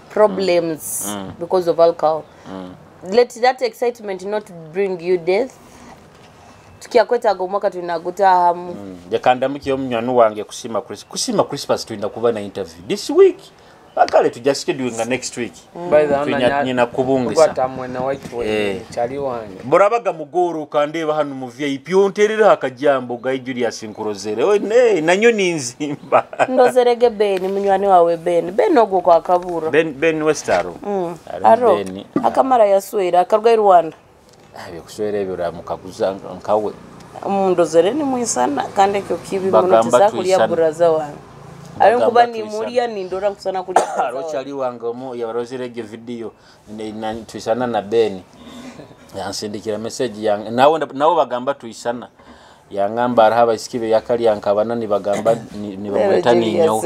problems because of alcohol. Let that excitement not bring you death. Tukiakweta gomwaka tunaguta hamu. Yakandamuki omunywani wange kusima Christmas. Kusima Christmas tulina kuba na interview this week. Akale tujja scheduling next week. Tunya kubungisa. Kwatamwe white way chali wange. Borabaga mugoro kandeba hano mu VIP onterera akajambo ga Julius Nkurozere. We ne nanyo ninzimba. Ndozerege Ben munywani wawe Ben. Ben ogwo kwa kabura. Ben Westaro. Aro. Ben. Akamara yaswera akarwa Rwanda. Abye kuswera ebyo ramukaguza nkawe. Ndozere ni muisana kandi ekyo kibi muno tizakulya buraza wange. Ayo kuba ni mulia ni ndora kusana kulia. Arochali wange omu yabarozerege video na tuisana na Ben. Yansindikira message yang nawo bagamba tuisana. Yangamba arahaba isikibe yakali yankabana ni bagamba ni bamweta ninyo.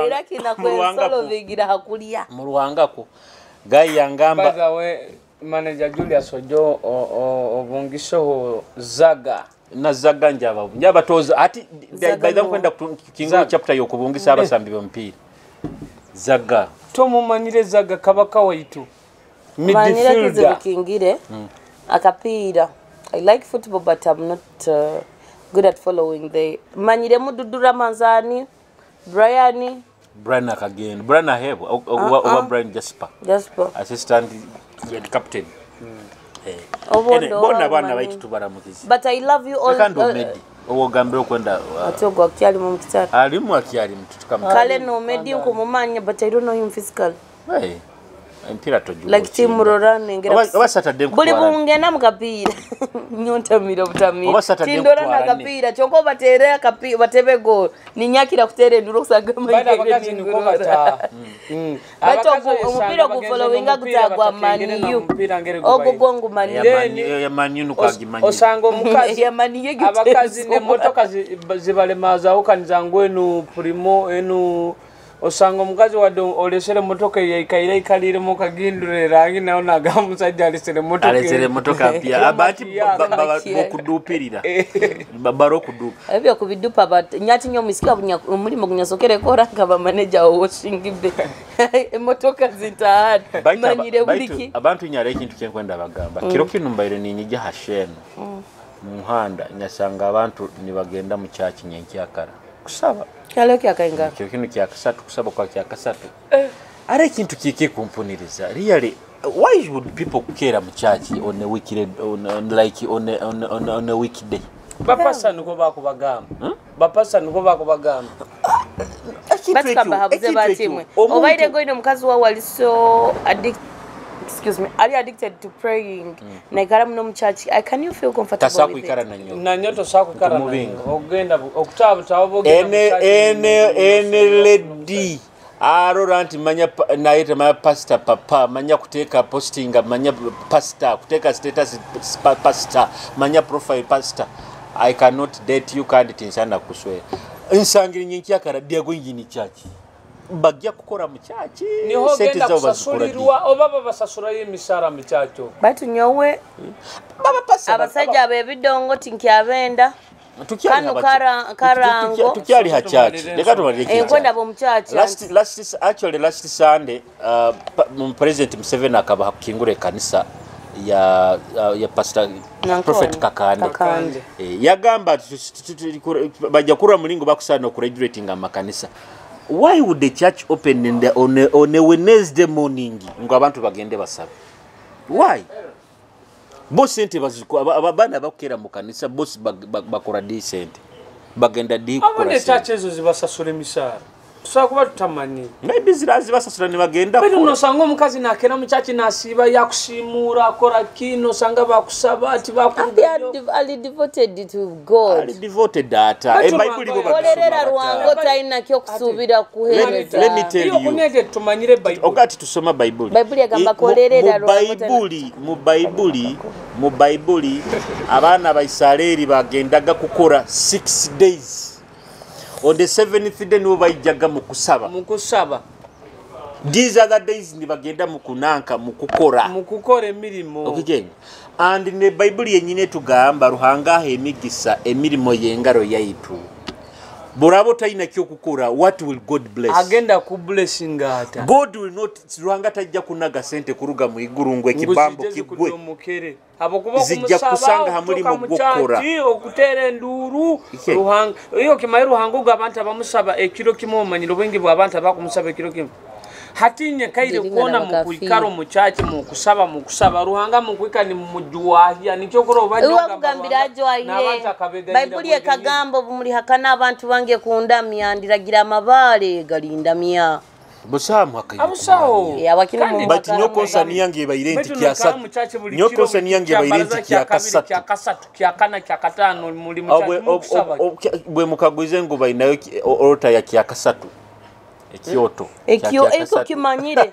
Era kina kwensolo vigira hakulia. Mu Rwangako. Gai yangamba. By the way, manager Julius Ojo obungisoho Zaga. Na Zaga njaba njabatoza ati by the kwenda kingo chapter yokubungisa abasambi bompira Zaga tomumanyire Zaga kabaka waitu midfielder kingire akapira. I like football but I'm not good at following the manyire mududura manzani Brian akagenda Brian ahebo oba Brian Jasper assistant head captain. Bona bana baitu tubaramukizi. But I love you all. Kandi Omedi owogambira okwenda atogo akyali mu Kitara. Alimu akyali mtutuka mutale. Kale no Omedi nkumumanya but I don't know him physically. Hey. Empira tojuwa. Like Timurora nengera. Oba Saturday buli bungena mukapira. Nyontamira butamira. Tindora na kapira chonko batere akapira batebe goal. Ninyakira kutere nduro kusagama. Bada abakazi niko bata. Bato omupira gufollowinga gutagwa maniyu. Ogo gongu maniyu. Ya maniyu nukagimanyi. Osanga omukazi ya maniyu abakazi ne motoka zibalemaza okaniza ngwenu primo enu osanga omukazi wadde olesere motoka yaikaire ikalire mu kagindure rangi nawo naga omusajja alesere motoka alesere motoka mpya abati bokudupirira babaro kudupa ebyo kubidupa but nyati nyo misika omulimo gunyasokere kora nga manager washing be emotoka zitaani manyire buliki abantu nyara ekintu kyenkwenda bagamba kiro kino mbaire ninyija hasheno muhanda nyasanga abantu nibagenda mu church nyenkyakara kusaba Kalo kyakainga. Kyo kino kyakasatu kusaba kwa kyakasatu. Are kintu kiki kumpuniriza. Really, why would people care mu church on a weekend on like on a, on on, on a weekday? Bapasa niko bakubagamba. Bapasa niko bakubagamba. Ekintu ekyo, Batukamba ekintu batimwe ekyo, omuntu- obaire goine omukazi wawe ali so addict, excuse me, ali addicted to praying, naikara muno mu church. I can you feel comfortable Tasobola with kwikara it? nanyo. Nanyo tosobola kwikara nanyo. Tumubinga. Ogenda okutaabutaaba oba ogenda mu Ene church ene ene lady arora nti manya naye temanya pastor papa, manya kuteeka postinga, manya pastor kuteeka status, pastor manya profile pastor. I cannot date you kandi tinsana kuswera nsangire nyenkyakara dyago ingini church bajja kukora mu church. Niho Sente ogenda zabo bazikora ddi? kusasulirwa oba babasasulayo emisaala mu kyaki okwo? Baitu nyowe Baba pastor abasajja ab'ebidongo tinkyabenda. Tukyali Kano karango. Tukyali ha church, leka tumalire Enkwenda church. b'omukyaki. Actually last Sunday, President Museveni akabaha kukingura ekanisa ya Pastor Nankoni. Prophet Kakande. Kakande. Yagamba ati bajja kurwa mulingo bakusana okuregulating amakanisa. Why would the church open on a Wednesday morning ngo abantu bagende basabe? Why? Bo sente baziko abaana bakukera mu kanisa bo bakora di sente bagenda di Abone kukora sente. Church ezo zibasasula emisaala, tusobola kuba tutamanyi. Maybe zibasasula ne bagenda Baitu kukola. nosanga omukazi nakera mu kyaki nasiiba yakusiimuura akola ki, nosanga bakusaba ati bakurugayo. Ali devoted to God. Ali devoted ata Baitu ebaibuli bo Rwango- Kolerera bagisoma rwango bata. talina kyokusuubira kuheereza. Let me tell Iyo you. kunete tumanyire Bayibuli. Ogati tusoma Baibuli. Baibuli egamba kolerera Mu Rwango. Baibuli, mu Baibuli abaana ba Isiraeri bagendaga kukora 6 days, on the seventh day nibo baijaga mu kusaba. Mu kusaba. These other days nibagenda mu kunanka mu kukora. Mu kukora emirimu. Okigenda and ne Baibuli yenyini etugamba Ruhanga aha emigisa emirimo y'engaro yaitu. Buraba otalina kyokukora, what will God bless? Agenda ku blessinga ata? God will not. Ruhanga tajja kunaga sente kuruga mu iguru ngo ekibambo Nguzije kigwe. Zikudumukere abakuba Zijja kusanga ha mulimo gw'okukora. Okuteera enduuru. Ike. Ruhanga iyo kimanyi Ruhanga ogwo abantu abamusaba ekiro kimu, omanyire obwingi bw'abantu abakumusaba ekiro kimu hatinye kaire Ndiringana kuona bakafiira. Mukwikara omu kyaki mukusaba, mukusaba Ruhanga mukwika nimumujwahya nikyo kura oba Iwakugambira ajwahire. Baibuli ekagamba obumulihakana abantu bange kundamya ndiragira amabaale galindamya. Busamu akayo. Abusawo. Abakina Kandi mu But Mwaka nyo konsani yange ebaire nti kyasatu, nyo konsani yange ebaire nti kyakasatu. Kyakasatu, kyakana, kyakataano muli mu Awo kyaki mukusaba. Bwe mukaguze ngu balinayo orota ya kyakasatu, ekyoto kya Ekyo ekyo kyakasatu. Kimanyire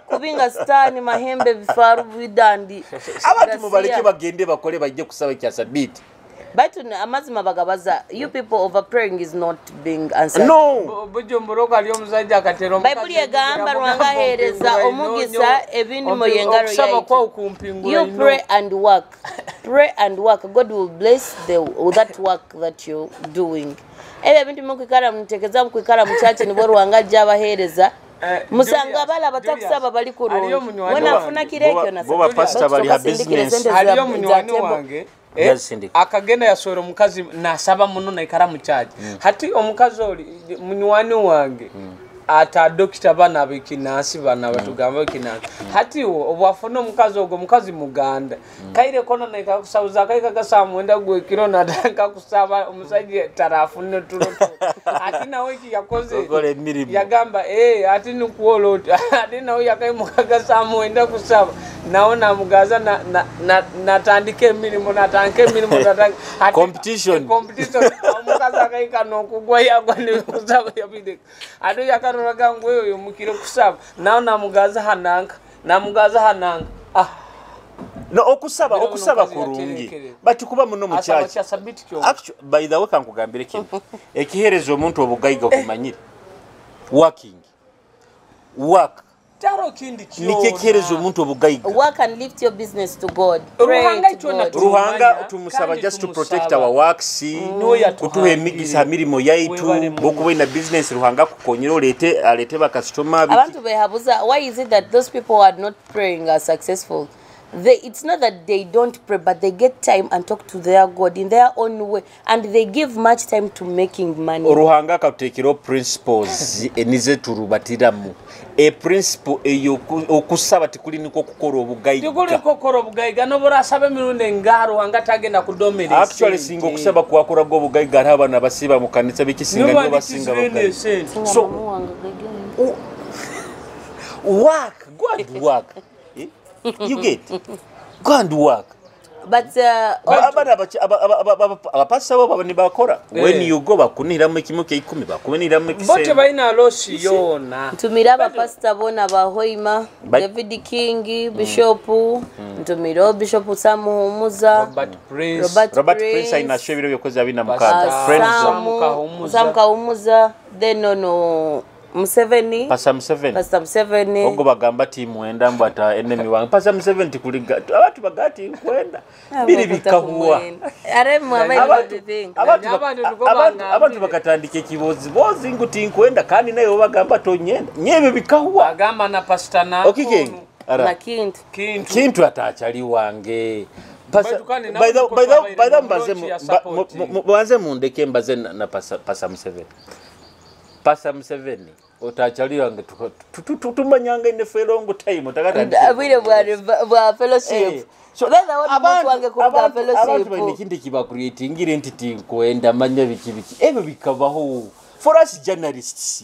kubinga sitaani mahembe bifaru bidandi. Abantu mubaleke bagende bakole bajje kusaba ekya sabiiti. Baitu amazima bagabaza, you people, over praying is not being answered. No. Bujumbura okali omusajja akatera omukazi. Baibuli egamba Yamugamba Ruhanga aheereza ompingura omugisa ino, ebinimo y'engaro okusaba yaitu. kwawo kumpingura You ino. pray and work, pray and work, God will bless that work that you're doing. Ebyo ebintu mukwikara mutekeza mukwikara mukyaki nibwo Ruhanga ajja abaheereza. Julius, Musanga abala batakusaba Julius, bali kurungi aliyo munywani wena wange. afuna kiro ekyo. Bo ba pastor bali ha business. Haliyo munywani wange, Yazisindika. akagenda yaswera omukazi nasaba muno naikara mukyaki. Hati omukazi oli munywani wange ata dokita bana abekinansi bana batugamba bekinansi. Hati wo obwafuna omukazi ogwo omukazi muganda kaire kona naikara kusauza kaika gasaa 9 gwekiro natandika kusaba omusajja tarafune tulo. Ati nawe eki yakoze Okola emirimu. Yagamba ati nikuwola oti ati nawe yakaimukaga saa 9 kusaba nawe namugaza natandika emirimu, natandika emirimu, Competition. Competition. Omukazi akaika nokugwa yagwa nekusaba yabireka. Ate yakaroraga ngu oyo mukire kusaba nawe namugaza hananka namugaza hananka, ah. No okusaba Biro okusaba omukazi kurungi yaterekereza. but kuba muno mu Asaba church kya sabiti kyonka. By the way, kankugambire kino ekiheereza omuntu obugaiga okumanyire working work Taro kindi nikyo ekiheereza omuntu obugaiga. Work and lift your business to God. Pray Ruhanga to itwe God. natu- Ruhanga Tumanya, tumusaba kandi just to tumusaba. protect our works, N'oyo kutuha emigisa ha mirimo yaitu. Webale muno. Bwokuba ina business Ruhanga akukonyera olete alete bakasitoma. Abantu behabuza, why is it that those people who are not praying are successful? It's not that they don't pray, but they get time and talk to their God in their own way, and they give much time to making money. Oruhanga akateekeraho principles nize turubatiramu. E principle eyo okusaba tikuli niko kukora obugaiga. Tikuli kukora obugaiga noburasaba emirundi engaro anga tagenda kudomera. Actually singa okusaba kwakora obugaiga hariho abaana basiba mu kanisa bikisinga nibo basinga obugaiga. So work, go and work. You get, go and work. But abapasa bo nibakora. When you go bakuniramu ekimu kya 10 bakuniramu ekisente. Bote balina losi yona. Ntumira abapasita bona bahoima, David King, Bishop, ntumira Bishop Sam Humuza, Robert Prince. Robert Prince aina shebiro byokoze abina mukada. Friends Sam Kahumuza, then no Museveni. Pastor Museveni. Pastor Museveni. Ogo bagamba ti mwenda mbata enemy wange. Pastor Museveni tikuliga. Abantu bagati nkwenda. Biri bikahuwa. Abantu bakatandika ekibozi bozi nguti nkwenda kandi nayo bagamba tonyenda. Nyebe bikahuwa. Bagamba na pastor na. Okay. Na kintu. Kintu atachali wange. Pastor by the mbaze mundeke mbaze na Pastor Museveni. Pastor Museveni otachali wange tumanyanga ine for a long time otakata abire bwa fellowship. So that's what wange kuba fellowship. Abantu bane kindi kiba creating identity nkwenda manya biki biki ebyo bikabaho. For us journalists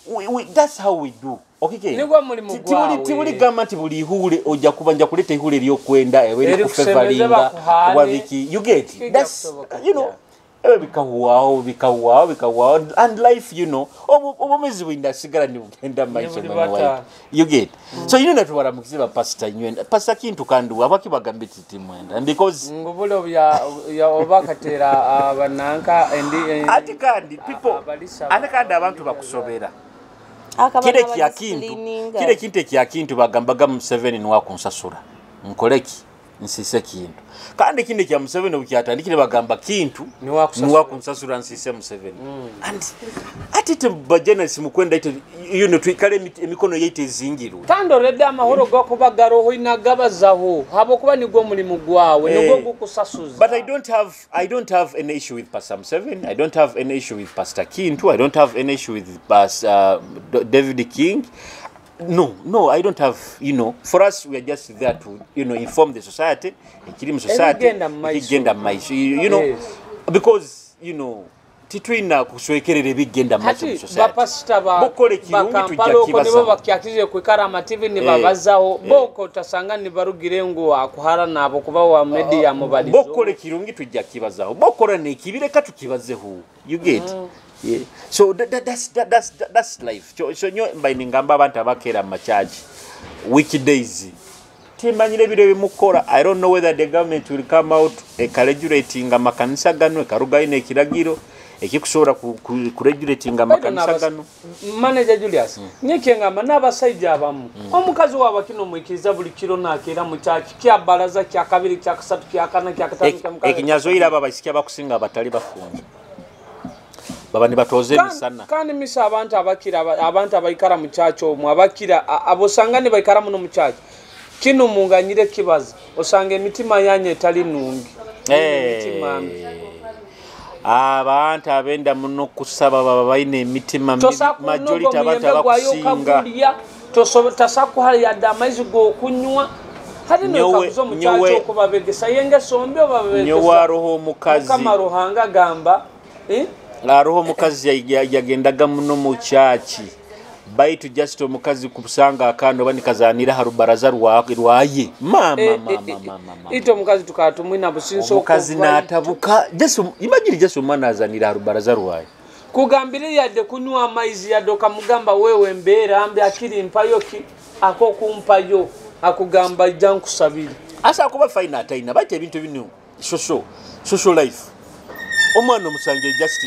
we that's how we do. Okay. Nigwa mulimu gwawe. Tibuli gamba nti buli ihule ojja kubanja kuleta ihule lyo kwenda ewe kufevalinga wa biki. You get that's you know. Bikahuwao and life you know obumezi bwinda sigala ni bugenda maisha mwana. You get so you know natwara mukiziba pastor nywenda pastor kintu kandu abaki bagambe titi mwenda and because ngubule ya obakatera abananka endi ati kandi people ati kandi abantu bakusobera kile kya kintu kile kintu kya kintu bagambaga Museveni ni wakunsasura nkoleki nsise kintu kandi kindi kya Museveni ukyatandikire bagamba kintu ni wakunsasura nsise Museveni. And ati bajenasi mukwenda ite you know twikale emikono yete ezingirwe tando redde amahoro gakubagaro inagabazaho habo kuba nigwo mulimu gwawe nigwo gukusasuza. But I don't have any issue with Pastor Museveni. I don't have any issue with Pastor Kintu. I don't have any issue with Pastor David King. No, I don't have, you know, for us, we are just there to, you know, inform the society, society, you know, yes. Because, you know, titwina kuswekerere bigenda maiso mu society. Bapasita ba Kampala oko nibo bakyakije kwikara amativi nibabazaho boko tasanga nibarugire ngo akuhara nabo kuba wa media mubalizo. Bokole kirungi tujja kibazaho. Bokora nekibireka tukibazeho. You get? Yeah. So that's life. So nyo mbaine ngamba abantu abakera mu church weekdays. Timanyire bire bimukora. I don't know whether the government will come out ekaregulating amakanisa gano ekaruga ine ekiragiro ekikusobola kuregulating amakanisa gano. Manager Julius, nyeke ngamba n'abasajja abamu omukazi waaba kino mwikiriza buli kiro nakeera mu church kya balaza kya kabiri kya kasatu kya kana kya katano kya mukaaga. Ekinyazoira aba baisiki abakusinga abatali bafunza. Baba nibatoze misana. Kandi misa abantu abakira abantu abaikara mu church omwe abakira abosanga ni baikara muno mu church. Kino munganyire kibaza osanga emitima yanye etali nungi. Emitima abantu abenda muno kusaba baba baine emitima majority abantu abakusinga. Tosakuhali yadde amaizi g'okunywa. Hadi no mu church okubabegesa yengeso mbi obabegesa. Nyowe aroho omukazi. Mukama Ruhanga gamba aroho omukazi yagendaga muno mu church. Baitu just omukazi kusanga akando banikazanira harubaraza rwaye mama mama ito omukazi tukatumwina businso omukazi natabuka just imagine just omwana azanira harubaraza rwaye kugambire yadde kunywa amaizi yadde okamugamba wewe mbeera ambi akiri mpayo ki ako kumpayo akugamba ijja nkusabire asa kuba fine ataina baitu ebintu bino social life omwana omusange just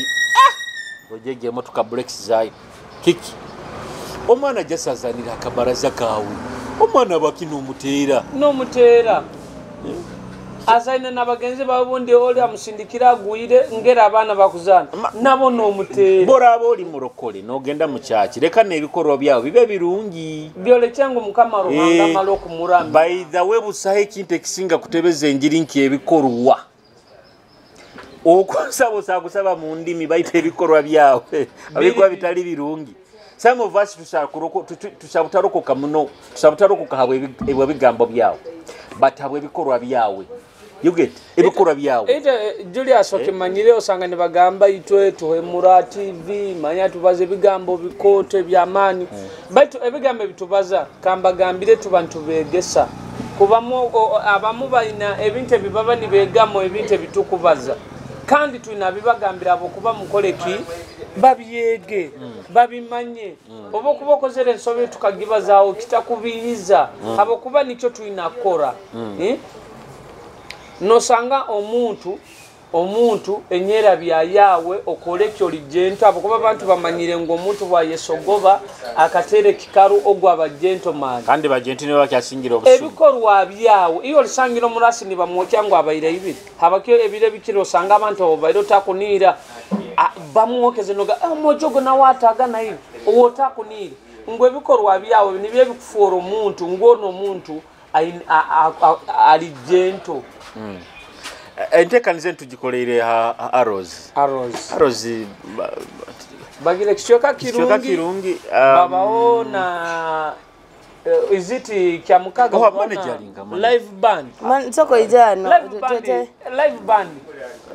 ojege emotoka brakes zayo kiki omwana jasazanira akabaraza kawe omwana bakino omuteera n'omuteera Azaine n'abagenzi bawe bundi oli amusindikira agwire ngera abaana bakuzaana nabo n'omuteera. Boraba oli murokole n'ogenda mu kyaki, leka n'ebikorwa byawe bibe birungi, byolekye ngu Mukama Ruhanga amala okumuramya. By the way, busaho ekintu ekisinga kutebeza enjiri nk'ebikorwa. Okusaba osakusaba mu ndimi, baita ebikorwa byawe abikorwa bitali birungi. Some of us tusabutarokoka muno, tusabutarokoka habwe ebigambo byawe, but habwe ebikorwa byawe. You get ebikorwa byawe. Ite Julius okimanyire osanga nibagamba itwe tuhemura TV, manya tubaze ebigambo bikoto ebyamaani, baitu ebigambo ebitubaza kambagambire tuba ntubegesa. Kubamu abamu balina ebintu ebibaba nibegamo ebintu ebitukubaza, kandi tulina bibagambira abo kuba mukoleki babyege babimanye. Oba okuba okozere ensobi tukagibazaawo kitakubiyiza, habwokuba nikyo tulina kukora. Nosanga omuntu enyerabya yawe okoleki oli gento, habwokuba abantu bamanyire ngu omuntu bwayesogoba akateera ekikaru ogwo aba gentleman. Kandi bagenti nibo bakyasingira obusumu. Ebikorwa byawe iyo olisangira omurasi nibamwokya ngu abaire ibiri, habakyo ebire bikiro osanga abantu abo baire otakuniira bamwokeze noga omojogo nawe ataga naye owo otakuniira ngu ebikorwa byawe nibyo ebikufuura omuntu ngu ono omuntu ali gento. Enteekaniza ntugikoleire Arrows. Arrows. Arrows bagira ekicweka kirungi, kirungi babaho na iziti kya mukaga live band. Soko ijano live band.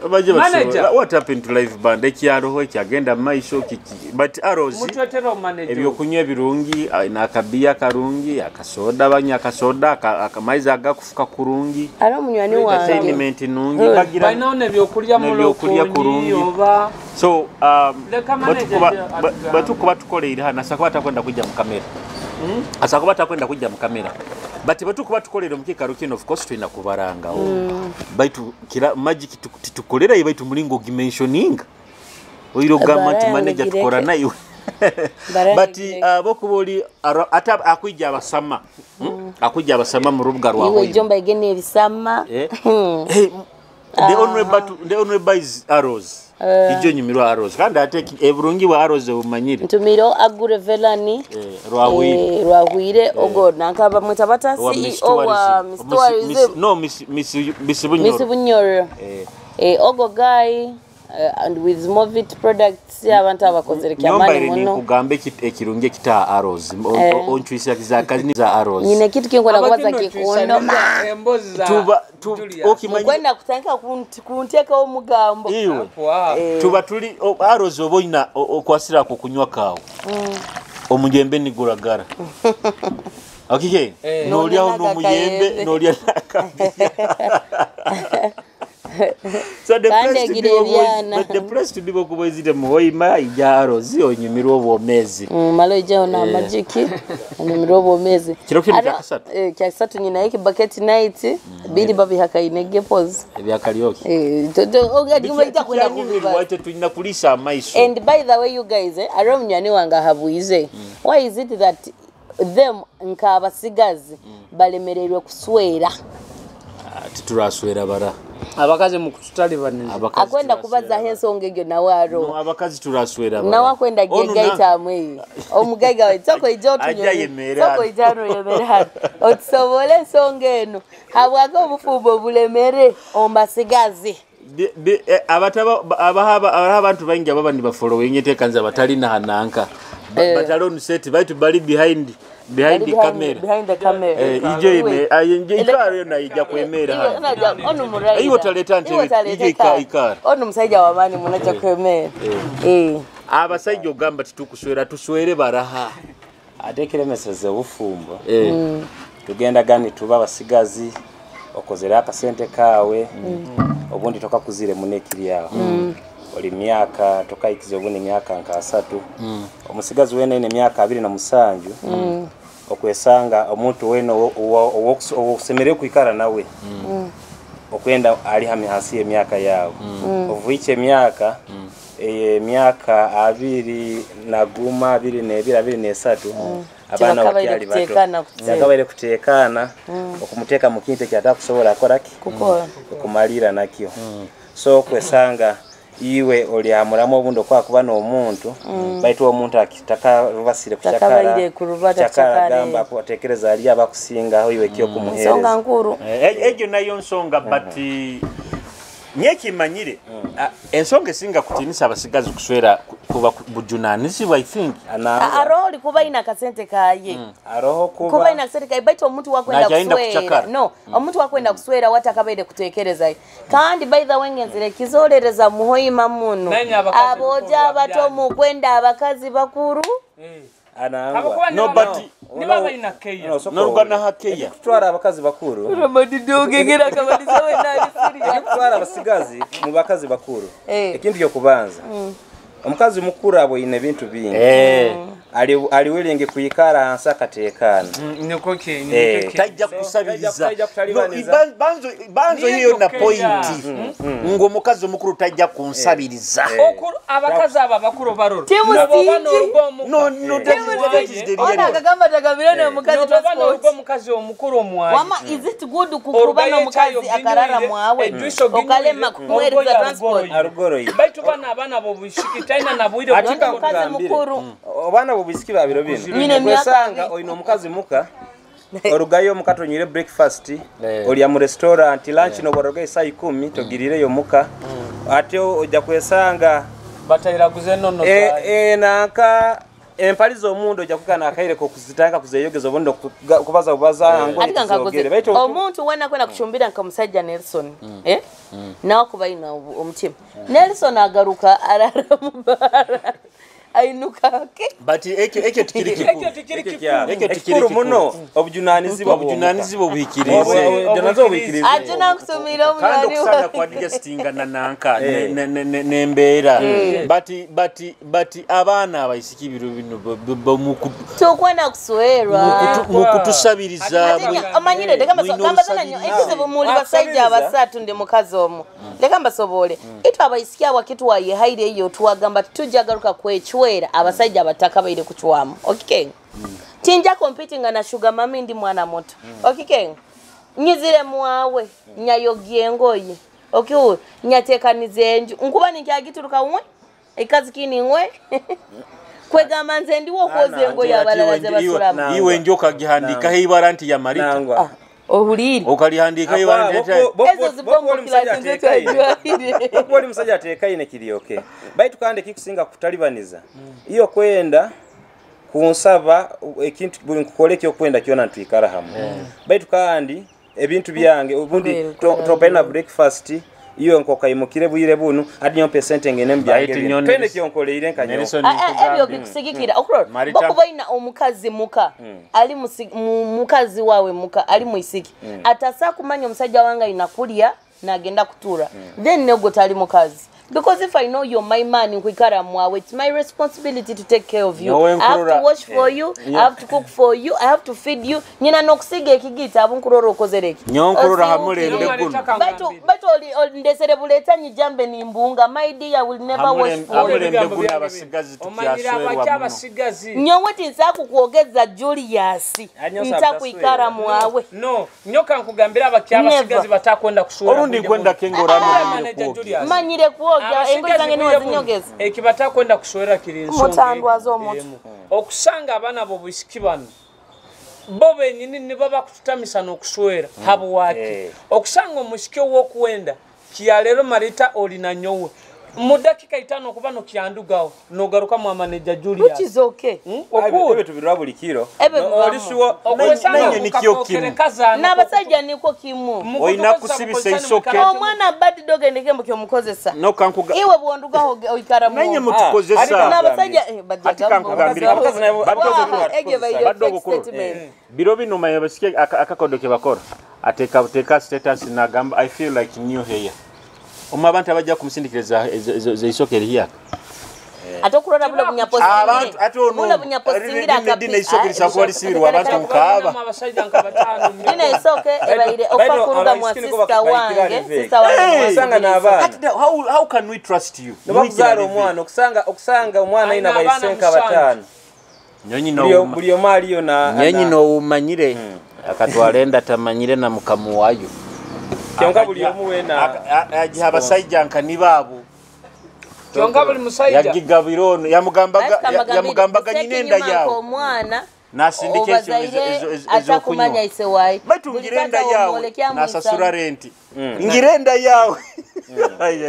Manager, what happened to live band? Ekyaroho ekyagenda maisho kiki? But Arrows mutwetero manager. Ebyokunywa ebirungi, n'akabiya karungi, akasoda banya akasoda, akamaizi agakufuka kurungi. Aro munywani wange. Entertainment nungi bagira. Baina n'ebyokulya n'ebyokulya kurungi. Oba. So batukuba tukoleire hano asakuba takwenda kujja mu kamera. Asakuba takwenda kujja mu kamera. But batukuba tukolera mu kikaro kino, of course tulina kubaranga. Baitu kila magic tukolera baitu mulingo gimensioning. Oiro government manager tukora nayo. But bokuboli ata akwijja abasama. Akwijja abasama mu rubuga rwa Iwe jomba igene ebisama. The only but the only buys Arrows. Ijo nyumirwa Arrows. Kandi ate eburungi wa Arrows obumanyire. Ntumiro agure velani Rwahwire. Rwahwire ogo nankaba mwetabata CEO wa Miss Tourism. No, Miss Bunyoro. Miss Bunyoro. Ogo guy and with Movit products abantu abakozere kyamani muno. Nkugambe ekirungi ekita Arrows. Onchwisa kiza za Arrows. Nyine kitu kingwa kubaza kikundoma. Tuba okimanyi kwenda kutandika kunteka omugambo. Iwe. Tuba tuli Arrows oboina okwasira ku kunywa kawo. Omujembe ni guragara. Okike nolya no muyembe nolya nakabya. So the place to be but the place to be okubwezire muhoima ija Arrows onyumirwa obwomezi. Malo ija na magic onyumirwa obwomezi. Kiro kino kya kasatu. Kya kasatu nyina yiki bucket night biri babi hakainege pose. Ebya karaoke. Ogagira kwenda kubiba. Tulina kulisa amaiso. And by the way you guys aro munywani wange ahabuize. Why is it that them nka abasigazi balemererwe kuswera? Tituraswera bara. Abakazi mukututalibaniriza. Akwenda kubaza hensonga egyo nawe aro. No, abakazi turaswera bara. Nawe akwenda gegaita amwe. Omugaiga we soko ijo tunywe. Soko ijano yemera. Otusobole ensonga eno. Habwako obufumbo bulemere ombasigazi. Abataba abantu bangi ababa ni bafollowing entekanza batalina hananka. Batalon set baitu bali behind the camera. Behind the camera. Ijo ime ayenje ikaro na ija kwemera hano. Ono muraira. Iwo taleta nte ijo ikaro. Ono musajja wa mani munaja kwemera. Abasajja ogamba titukuswera tuswere baraha. Ate kiremeseze obufumbo. Tugenda gani tuba abasigazi okozera akasente kawe. Obundi toka kuzire munekiri yawe. Oli myaka toka ikize obundi myaka nka 3. Omusigazi wene ine myaka 27. Okwesanga omuntu wene owokusemere kuikara nawe. Okwenda ali hami hasi emyaka yawe. Ovuiche emyaka emyaka 2 na guma 2 na 2 na 3. Abaana bakyali bato yakabaire kuteekana okumuteeka mu kintu ekyatakusobola akoraki okumalira nakyo. So kwesanga iwe oli amuramu obundi okwakuba n'omuntu baitu omuntu akitakabasire kuchakara gamba kutekereza ali abakusingaho iwe kyo kumuhereza nsonga nkuru egyo nayo nsonga. But nyekimanyire ensonga esinga kutinisa abasigazi kuswera kuba bujunanizibwa. I think aroli kuba ina kasente kaye aroho kuba ina kasente kaye baitu omuntu wakwenda kuswera no omuntu wakwenda kuswera watakabaire kutekereza. Kandi by the way ngenzire kizolereza muhoima muno aboja abato mukwenda abakazi bakuru anangwa no but niba baina keya norugana hakeya kutwara abakazi bakuru ramadidoge kabaliza we nali kutwara abasigazi mu bakazi bakuru ekintu kyo kubanza omukazi mukuru abo ine bintu bingi ali willing kuikara hansi akatekana niko kenyi tajja kusabiriza banzo hiyo na point ngo omukazi omukuru tajja kunsabiriza abakazi aba bakuru baroro no no ona akagamba tagabira no mukazi transport omukazi omukuru omwayi wama is it good kukuba no mukazi akarara mwawe okalema kumwereza transport arugoro baitu bana abana bo bushiki taina nabwire mukazi mukuru obana bubisiki babiro bino kwesanga oyino omukazi muka orugayo muka tonyire breakfast olya mu restaurant lunch no boroga isaa 10 togirireyo muka ate ojja kwesanga batayiraguze nono nanka empalizo omundu ojja kukana akaire ko kuzitanga kuzeyogeza obundi kubaza kubaza ngo nitizogere. Omuntu wena kwenda kuchumbira nka musajja Nelson nawe kuba ina omutima Nelson agaruka arara mubara ainuka ke but ekyo tikiri kikuru ekyo tikiri muno obujunanizibwa obuhikirize obujunanizibwa ate nakusomera kandi okusanga kwa digestinga na nanka nembeera but abaana abaisiki biro bino tokwenda kuswerwa mukutusabiriza amanyire leka mbasana nyo ekizibu muli basajja abasatu ndi mukazi omu leka mbasobole itu abaisiki abakitu wayihaire eyo tuwagamba tujagaruka kwechwera abasajja abataka baire kuchwamu okay tinja competing na sugar mami ndi mwana moto okay nyizire mwawe nyayogie ngoyi okay nyatekanize enju nkuba nikyagituruka umwe ekazi kini ngwe kwegamba nze ndiwo kwoze engoye abalala ze basulaba iwe njoka gihandika heibara nti ya Marita ohulire okalihandika ibara nti ezo zibombo kilatinze twajwahire oli musajja atekaine kiryoke baitu kandi kikusinga kutalibaniza iyo kwenda kunsaba ekintu buli nkukole ekyo kwenda kyona ntwikara hamwe baitu kandi ebintu byange obundi topena breakfast iyo nkokaimukire bwire bunu adi nyompe sente ngene mbyange twende kyonkoleire nkanyo ebyo bikusigikira okurora bokubaina omukazi muka ali mukazi wawe muka ali muisiki atasa kumanya omusajja wanga inakulya nagenda kutura then nego tali mukazi. Because if I know you're my man nkwikara mwawe, it's my responsibility to take care of you. No, I have to wash for you, I have to cook for you, I have to feed you. Nyina nokusiga ekigita abunkurora okozereki. Nyonkurora hamule ndegunu. Baitu oli ndesere buleta nyijambe nimbunga. My dear will never wash for you. Hamule ndegunu abasigazi tukyaswerwa muno. Nyowe tinsaku kuogeza Julius. Ntakwikara mwawe. No, nyoka nkugambira abasigazi batakwenda kuswera. Orundi kwenda kengora no. Manyire kuoga engoye zange niwe zinyogeza. Ekibata kwenda kuswera kiri nsonga. Mutandwazo omuntu. Okusanga abaana bo bisiki bano. Bo benyini nibo bakututamisa n'okuswera habwaki. Okusanga omusiki ow'okwenda kiyalero Marita olina nyowe. Mu dakika 5 kuba no kyandugawo nogaruka mu manager Julius. Which is okay. Okwo tubirwa buli kiro. Olisuwo nanyo nikyo kimu. N'abasajja niko kimu. Oyina kusibisa isoke. Omwana bad dog endekembo kyomukozesa. No kankuga. Iwe bwondugaho oikara mu. Nanyo mutukozesa. N'abasajja ati kankugambira. Biro bino mayabasike akakodo ke bakora. Ateka teka status nagamba I feel like new hair. Oma abantu abajja kumusindikiriza zeisoke erihiyaka. Ate okulora bula bunyapostingira. Bula bunyapostingira akapi. Dina isoke lisakuba lisibirwa abantu mukaaba. Dina isoke ebaire okuruga mwa sister wange. Sister wange. Okusanga n'abaana. How can we trust you? Nobakuzaala omwana okusanga omwana ayina bayisenka bataano. Buli omu aliyo na Nyonyi noumanyire akatwala enda tamanyire na mukamu wayo. Kyonka buli omu wena agiha abasajja nkani baabo. Kyonka buli musajja yagigabira ono yamugambaga nyina enda yawe omwana nasindika atakumanya ise wayi baitu ngira enda yawe nasasura renti ngira enda yawe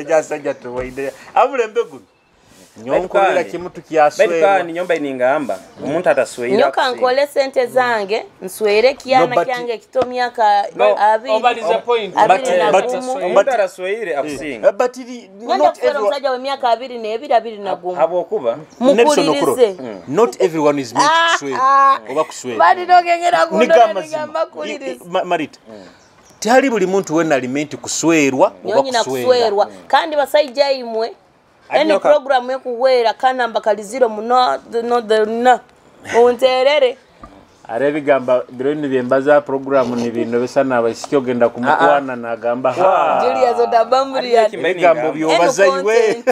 jasajja tuwaide amulembe guno nyonkolera kimu tukyaswera baitu kandi nyomba iningamba omuntu ataswera nyoka nkole sente zange nswere kiana kyange kito myaka abiri omuntu araswere akusinga but not everyone omusajja we myaka 22 21 habwokuba mukulirize not everyone is meant to swear oba kuswera bali nogengera kundonga kulirize Marita tihali buli muntu wena ali meant kuswerwa oba kuswerwa kandi basajja imwe eni program ekuwera kanamba kali 0 muno no no unterere are bigamba biro ni byembaza program ni bino bisa nabaisiki ogenda kumukwana nagamba ha Julius otabamburi bigambo byobaza iwe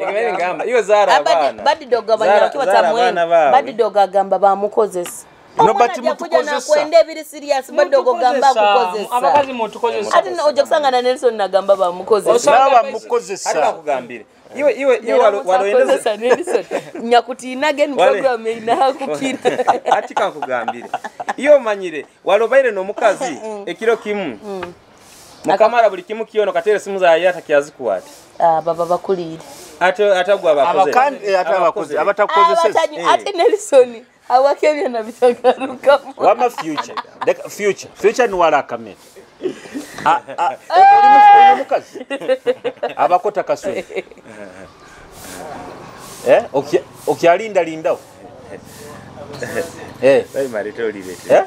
ekimene ngamba iyo zara abana bad dog abanyaki batamwe bad dog agamba bamukozesa no but mutukozesa kwenda ebiri serious bad dog gamba akukozesa abakazi mutukozesa ati oje kusanga na Nelson nagamba bamukozesa naba mukozesa ati bakugambire iwe iwe iwe waloendeza Nelson nyakutina again program ina hakukira ati kankugambire iyo manyire walobaire no mukazi ekiro kimu mukamara buli kimu kiyono katere simu za yata kiazikuwata baba bakulire atagwa abakoze abakandi atabakoze abatakozesa ati Nelson awakebya na bitagaruka wama future deka future future ni wala kamera oli mukazi abakota kaswe okyalinda lindawo bai marito olirete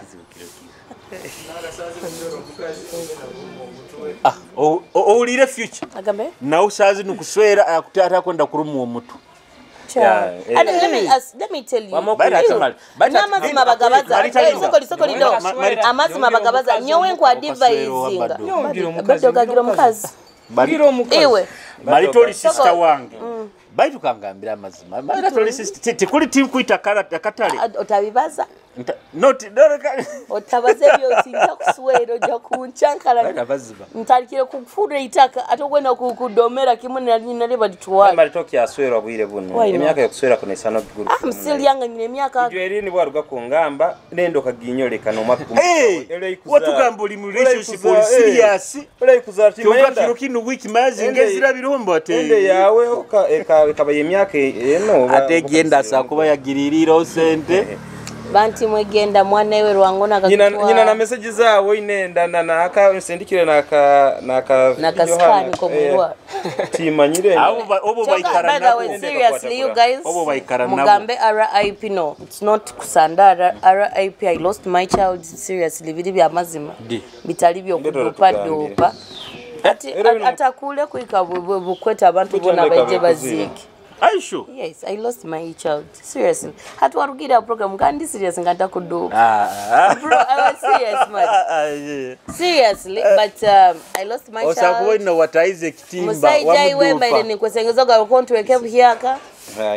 owulire future agambe nawe usazi nukuswera akutata kwenda kurumwa omutu. Let me tell you. Amazima bagabaza. Sokoli do. Amazima bagabaza. Nyowe nkwa advisinga. Badoga mukazi. Iwe. Maritoli sister wange. Baitu kangambira amazima. Maritoli sister tikuli team kuita katale. Otabibaza. Not otabaze byo sinja kuswero ja kunchankala. Ntalikire kufura itaka atogwena kudomera kimu nali baditwala. Maritoki aswera bwire buno. Emyaka yokuswera kuna isano guru. I'm still young nyine emyaka. Ijwe eri bwaruga ku ngamba nendo kaginyoleka no mwaka. Watugamba oli mu relationship oli serious. Ole kuzara timayenda. Kiro kino wiki mazi ngezira birombo ate. Ende yawe ekaba emyaka eno ate genda sakuba yagiririra sente. Banti mwegenda mwana iwe rwangona kakutwa. Nyina na message zawe inenda na naka nsindikire naka naka nakaskani ko mwirwa. Timanyire. Obo baikara nabo. Seriously you guys. Obo baikara nabo. Mugambe RIP no. It's not kusanda RIP I lost my child seriously biri bya mazima. Bitali byo kudupa dupa. Ati atakule kuika bukweta abantu bona baje baziki. Are you sure? Yes, I lost my child. Seriously. Hatuwarugira program kandi serious ngata kudu. Bro, I was serious man. Seriously, but I lost my child. Osakuwa ino wataize kitimba Musaija iwe mbaire nikwesengeza gakontu weke buhyaka.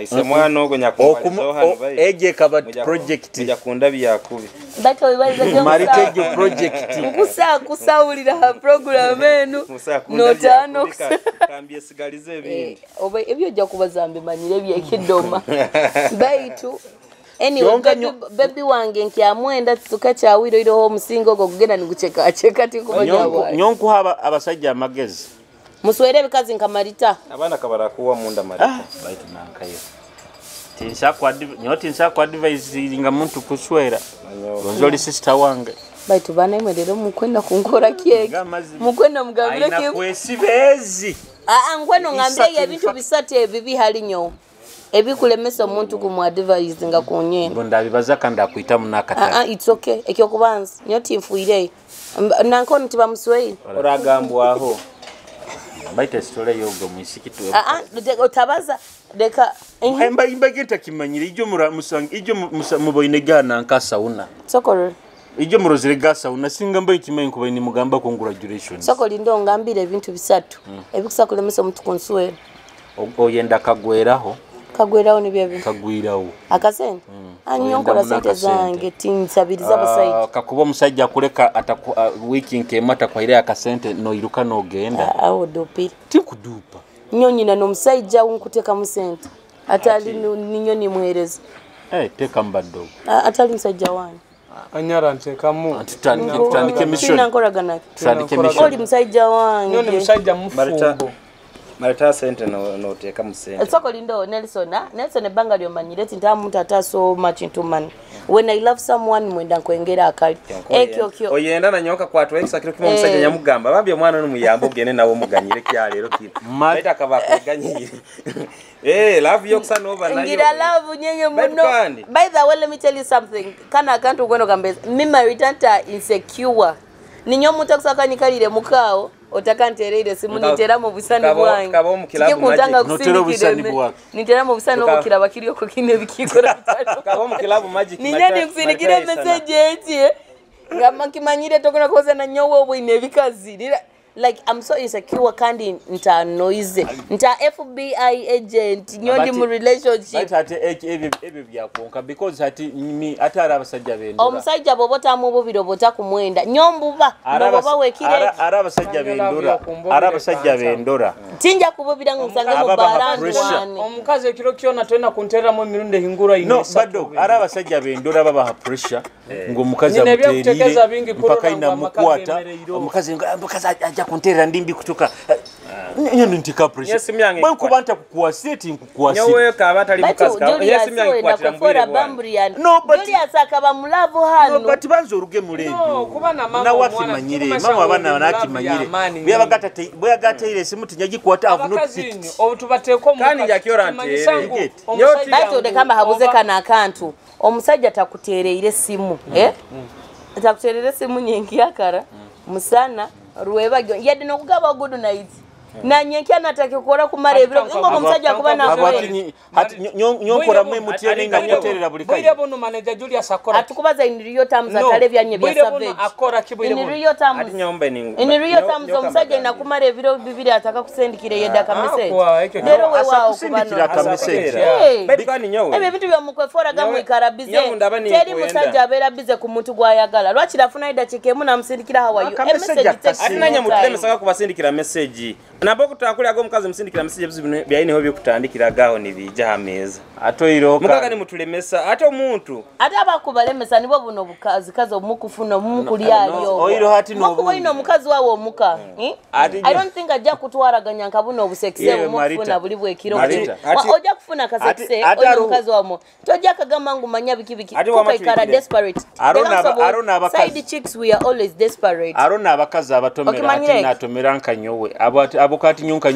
Ise mwana ogo nyakumbalizo hano bai. Eje kaba project. Njakunda byakubi. Bato ibaliza Maritejo project. Kusa kusaulira ha program enu. Notano kambye sigalize ebindi. Oba ebyo ojja kubazambe manyire byekidoma. Baitu anyway baby wange nkyamwenda tuka kyawiro iroho omusingo ogwo kugenda nigucheka cheka tikumanya wayi. Nyonku haba abasajja amagezi. Muswere bikazi nka Marita. Abana kabara kuwa munda Marita. Baitu nankayo. Tinsa kwa advise nga muntu kuswera. Gonzoli sister wange. Baitu bana imwe rero mukwenda kunkora kieke. Mukwenda mugambire ki. Aina kwesibezi. Ngweno ngambire ebintu bisatu ebibi hali nyo. Ebikulemesa omuntu kumu advise nga kunyene. Gonda bibaza kandi akuita munakata. It's okay. Ekyo kubanza nyoti mfuire. Nanko ntiba muswei. Oragambwaho. Baita story yogo mwisikitu. Otabaza deka emba imba genta kimanyire ijo musang ijo muboine gana nka sauna. Sokoro. Ijo murozere ga sauna singa mba ikimanyi kuba ni mugamba congratulations. Sokoro ndo ngambire ebintu bisatu. Ebikusa kulemesa omuntu kunswera. Oyenda kagweraho. Kagwerawo nibyo bintu. Kagwirawo. Akasente? Anyo nkola sente zange tinsabiriza abasajja. Kakuba omusajja akuleka wiki nkemu atakwaire akasente noiruka nogenda. Awo dupira. Tinkudupa. Nyo nyina n'omusajja unkuteekamu sente. Atali ninyo nimwereza. Teka mbaddo. Atali musajja wange. Anyara ntekamu. Tutandike mission. Sina nkoragana. Tutandike mission. Oli musajja wange. Nyo ni musajja mufumbo. Marita sente no teka musente. Soko lindo Nelson Nelson ebbanga lyomanyire nti nta muntu ata so much into money. When I love someone mwenda nkwengera akali. Ekyo kyo. Oyenda na nyoka kwatwa ekisakiro kimwe omusajja nyamugamba bambi omwana ono muyambo ogende nawe omuganyire kyaleero kino. Baita akaba akuganyire. Love yokusa nova nayo. Ngira love nyenye muno. By the way, let me tell you something. Kana akantu gweno kambeza. Mimi Marita insecure. Ninyo omuntu akusaka nikalire mukaawo. Otakantereire simu nitera mu busani bwange. Nitera mu busani obukiraba kiri okukine bikikora bitatu. Kabo mu kilabu magic. Ninye nkusindikire message eti ngamba nkimanyire tokona koza na nyowe obwine ebikazi. Like I'm so insecure kandi nta noise. Nta FBI agent nyondi mu relationship. But ate ebyo byakonka because ati mi ate ara abasajja bendora. Omusajja bobota mu bubiro bota kumwenda. Nyombuba noboba wekire. Ara abasajja bendora. Ara abasajja bendora. Tinja kububira ngusange mu barandwane. Omukazi ekiro kyona tena kunteramu emirundi hingura ine. No bado ara abasajja bendora babaha pressure ngo omukazi amuterire mpaka ina mukwata omukazi omukazi ajja kuntera ndimbi kutoka nyono ntika pressure. Bwe kubanta kukuwaseti nkukuwaseti. Nyowe kaba tali mukazi ka. Yes myange kwatira mbwire bwa. No but Julius akaba mulavu hano. No but banzo oruge mulebi. No kuba na mama omwana. Mama abana nakimanyire. Bweyagateire simu tinyagikwata have not picked. Obutubateeko mu kandi njakyora ntere. Bati odekamba habuze kana akantu. Omusajja takutereire simu, Takutereire simu nyingi akara. Musana ruwebagyo yadde nokugaba good night. Na nyenkya natake kukora kumara ebiro ngo omusajja kuba na hati nyonkora mwe mutiyene nga kuterera buli kai. Bwire bono manager Julius akora atukubaza in real terms atale byanye bya savage akora kibwire in real terms ati nyombe ni in real terms omusajja inakumara ebiro bibiri ataka kusendikire yedda ka message lero we wao kusindikira ka message baitu kandi nyowe ebyo bintu bya mukwefora gamwe ikarabize teri musajja abeera bize ku muntu gwayagala lwaki rafuna idakika namusindikira how are you message ati nanye mutulemesaka kubasindikira message nabo kutakuli ago mukazi musindikira message bizibu byayineho byokutandikira gaho nibijja hameza atoiroka mukaga ni mutulemesa ate omuntu ate abakubalemesa nibo buno bukazi kazi omukufuna omukulyayo oiro hati no mukuba omukazi wawe omuka I don't think ajja kutwaraganya nka buno obusekise omukufuna buli bwekiro ojja kufuna kasekise oyo omukazi wamo tojja kagamba ngu manya biki biki kukaikara desperate arona abakazi side chicks we are always desperate arona abakazi abatomera ati natomera nkanyowe abo kati nyonka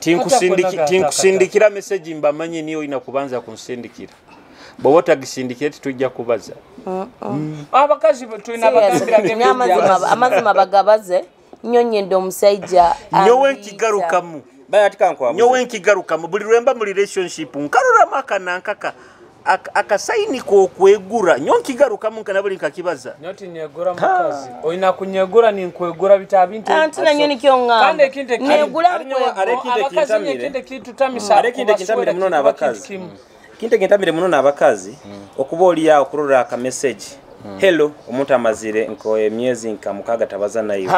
tinkusindikira tinkusindikira message mbamanye niyo ina kubanza kunsindikira bwoba otagisindikira titujja kubaza. Abakazi tulina bagambira amazima bagabaze nyonye ndo omusajja nyowe nkigarukamu nyowe nkigarukamu buli lwemba mu relationship nkarora akanankaka akasaini ko kwegura nyo nkigarukamu nkana buli nkakibaza nyoti nyegura mukazi oyina kunyegura ni nkwegura bitabintu anti nanyo nikyonga kandi ekinte negura abakazi ekinte kitutamisa arekinte kintamire muno n'abakazi kinte kintamire muno n'abakazi okuba oli yawo kurora aka message hello omuntu amazire nko emyezi nka mukaga tabaza nayo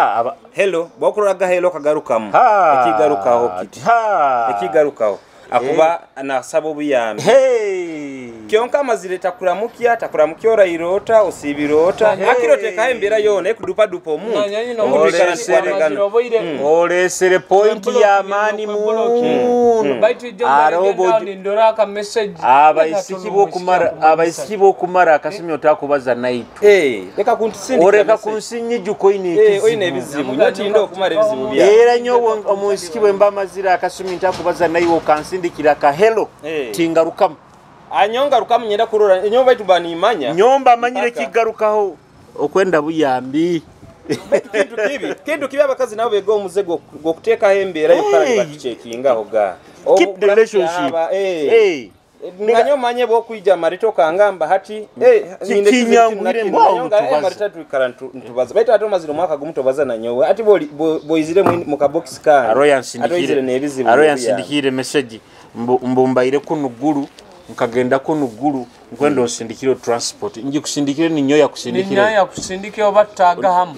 hello bwokuroraga hello kagarukamu ekigarukaho kiti ekigarukaho akuba anasaba obuyambi kyonka amazire takuramukia orairota osibirota akiroteka embeera yona ekudupadupa omuntu olesere point ya maani muno abaisiki bokumara akasumi otakubaza naitu oreka kunsinyijuko oine ebizibu nyotinda okumara ebizibu bya era nyowe omuisiki bwemba amazire akasumi ntakubaza naiwe okansindikira ka hello tingarukamu anyonga rukamu nyenda kurora nyomba baitu banimanya nyomba amanyire kigarukaho okwenda buyambi kintu kibi abakazi nabo bega omuze gwokuteekaho embeera yokukala batuchekingaho ga keep the relationship. Nganye omanye bwokwija Marita okangamba hati Kinyangwire mbwawo ntubaza. Marita twikara ntubaza baitu ate omazire omwaka gumu tobaza nanyowe ati boizire mu kabokisi kange Aro ate oizire yansindikire n'ebizibu aro byange. Yansindikire message mbu mbaire kuno gulu nkagenda kuno gulu nkwenda onsindikire transport njikusindikire ninyo yakusindikire Ninyo yakusindikire oba tutaga hamu.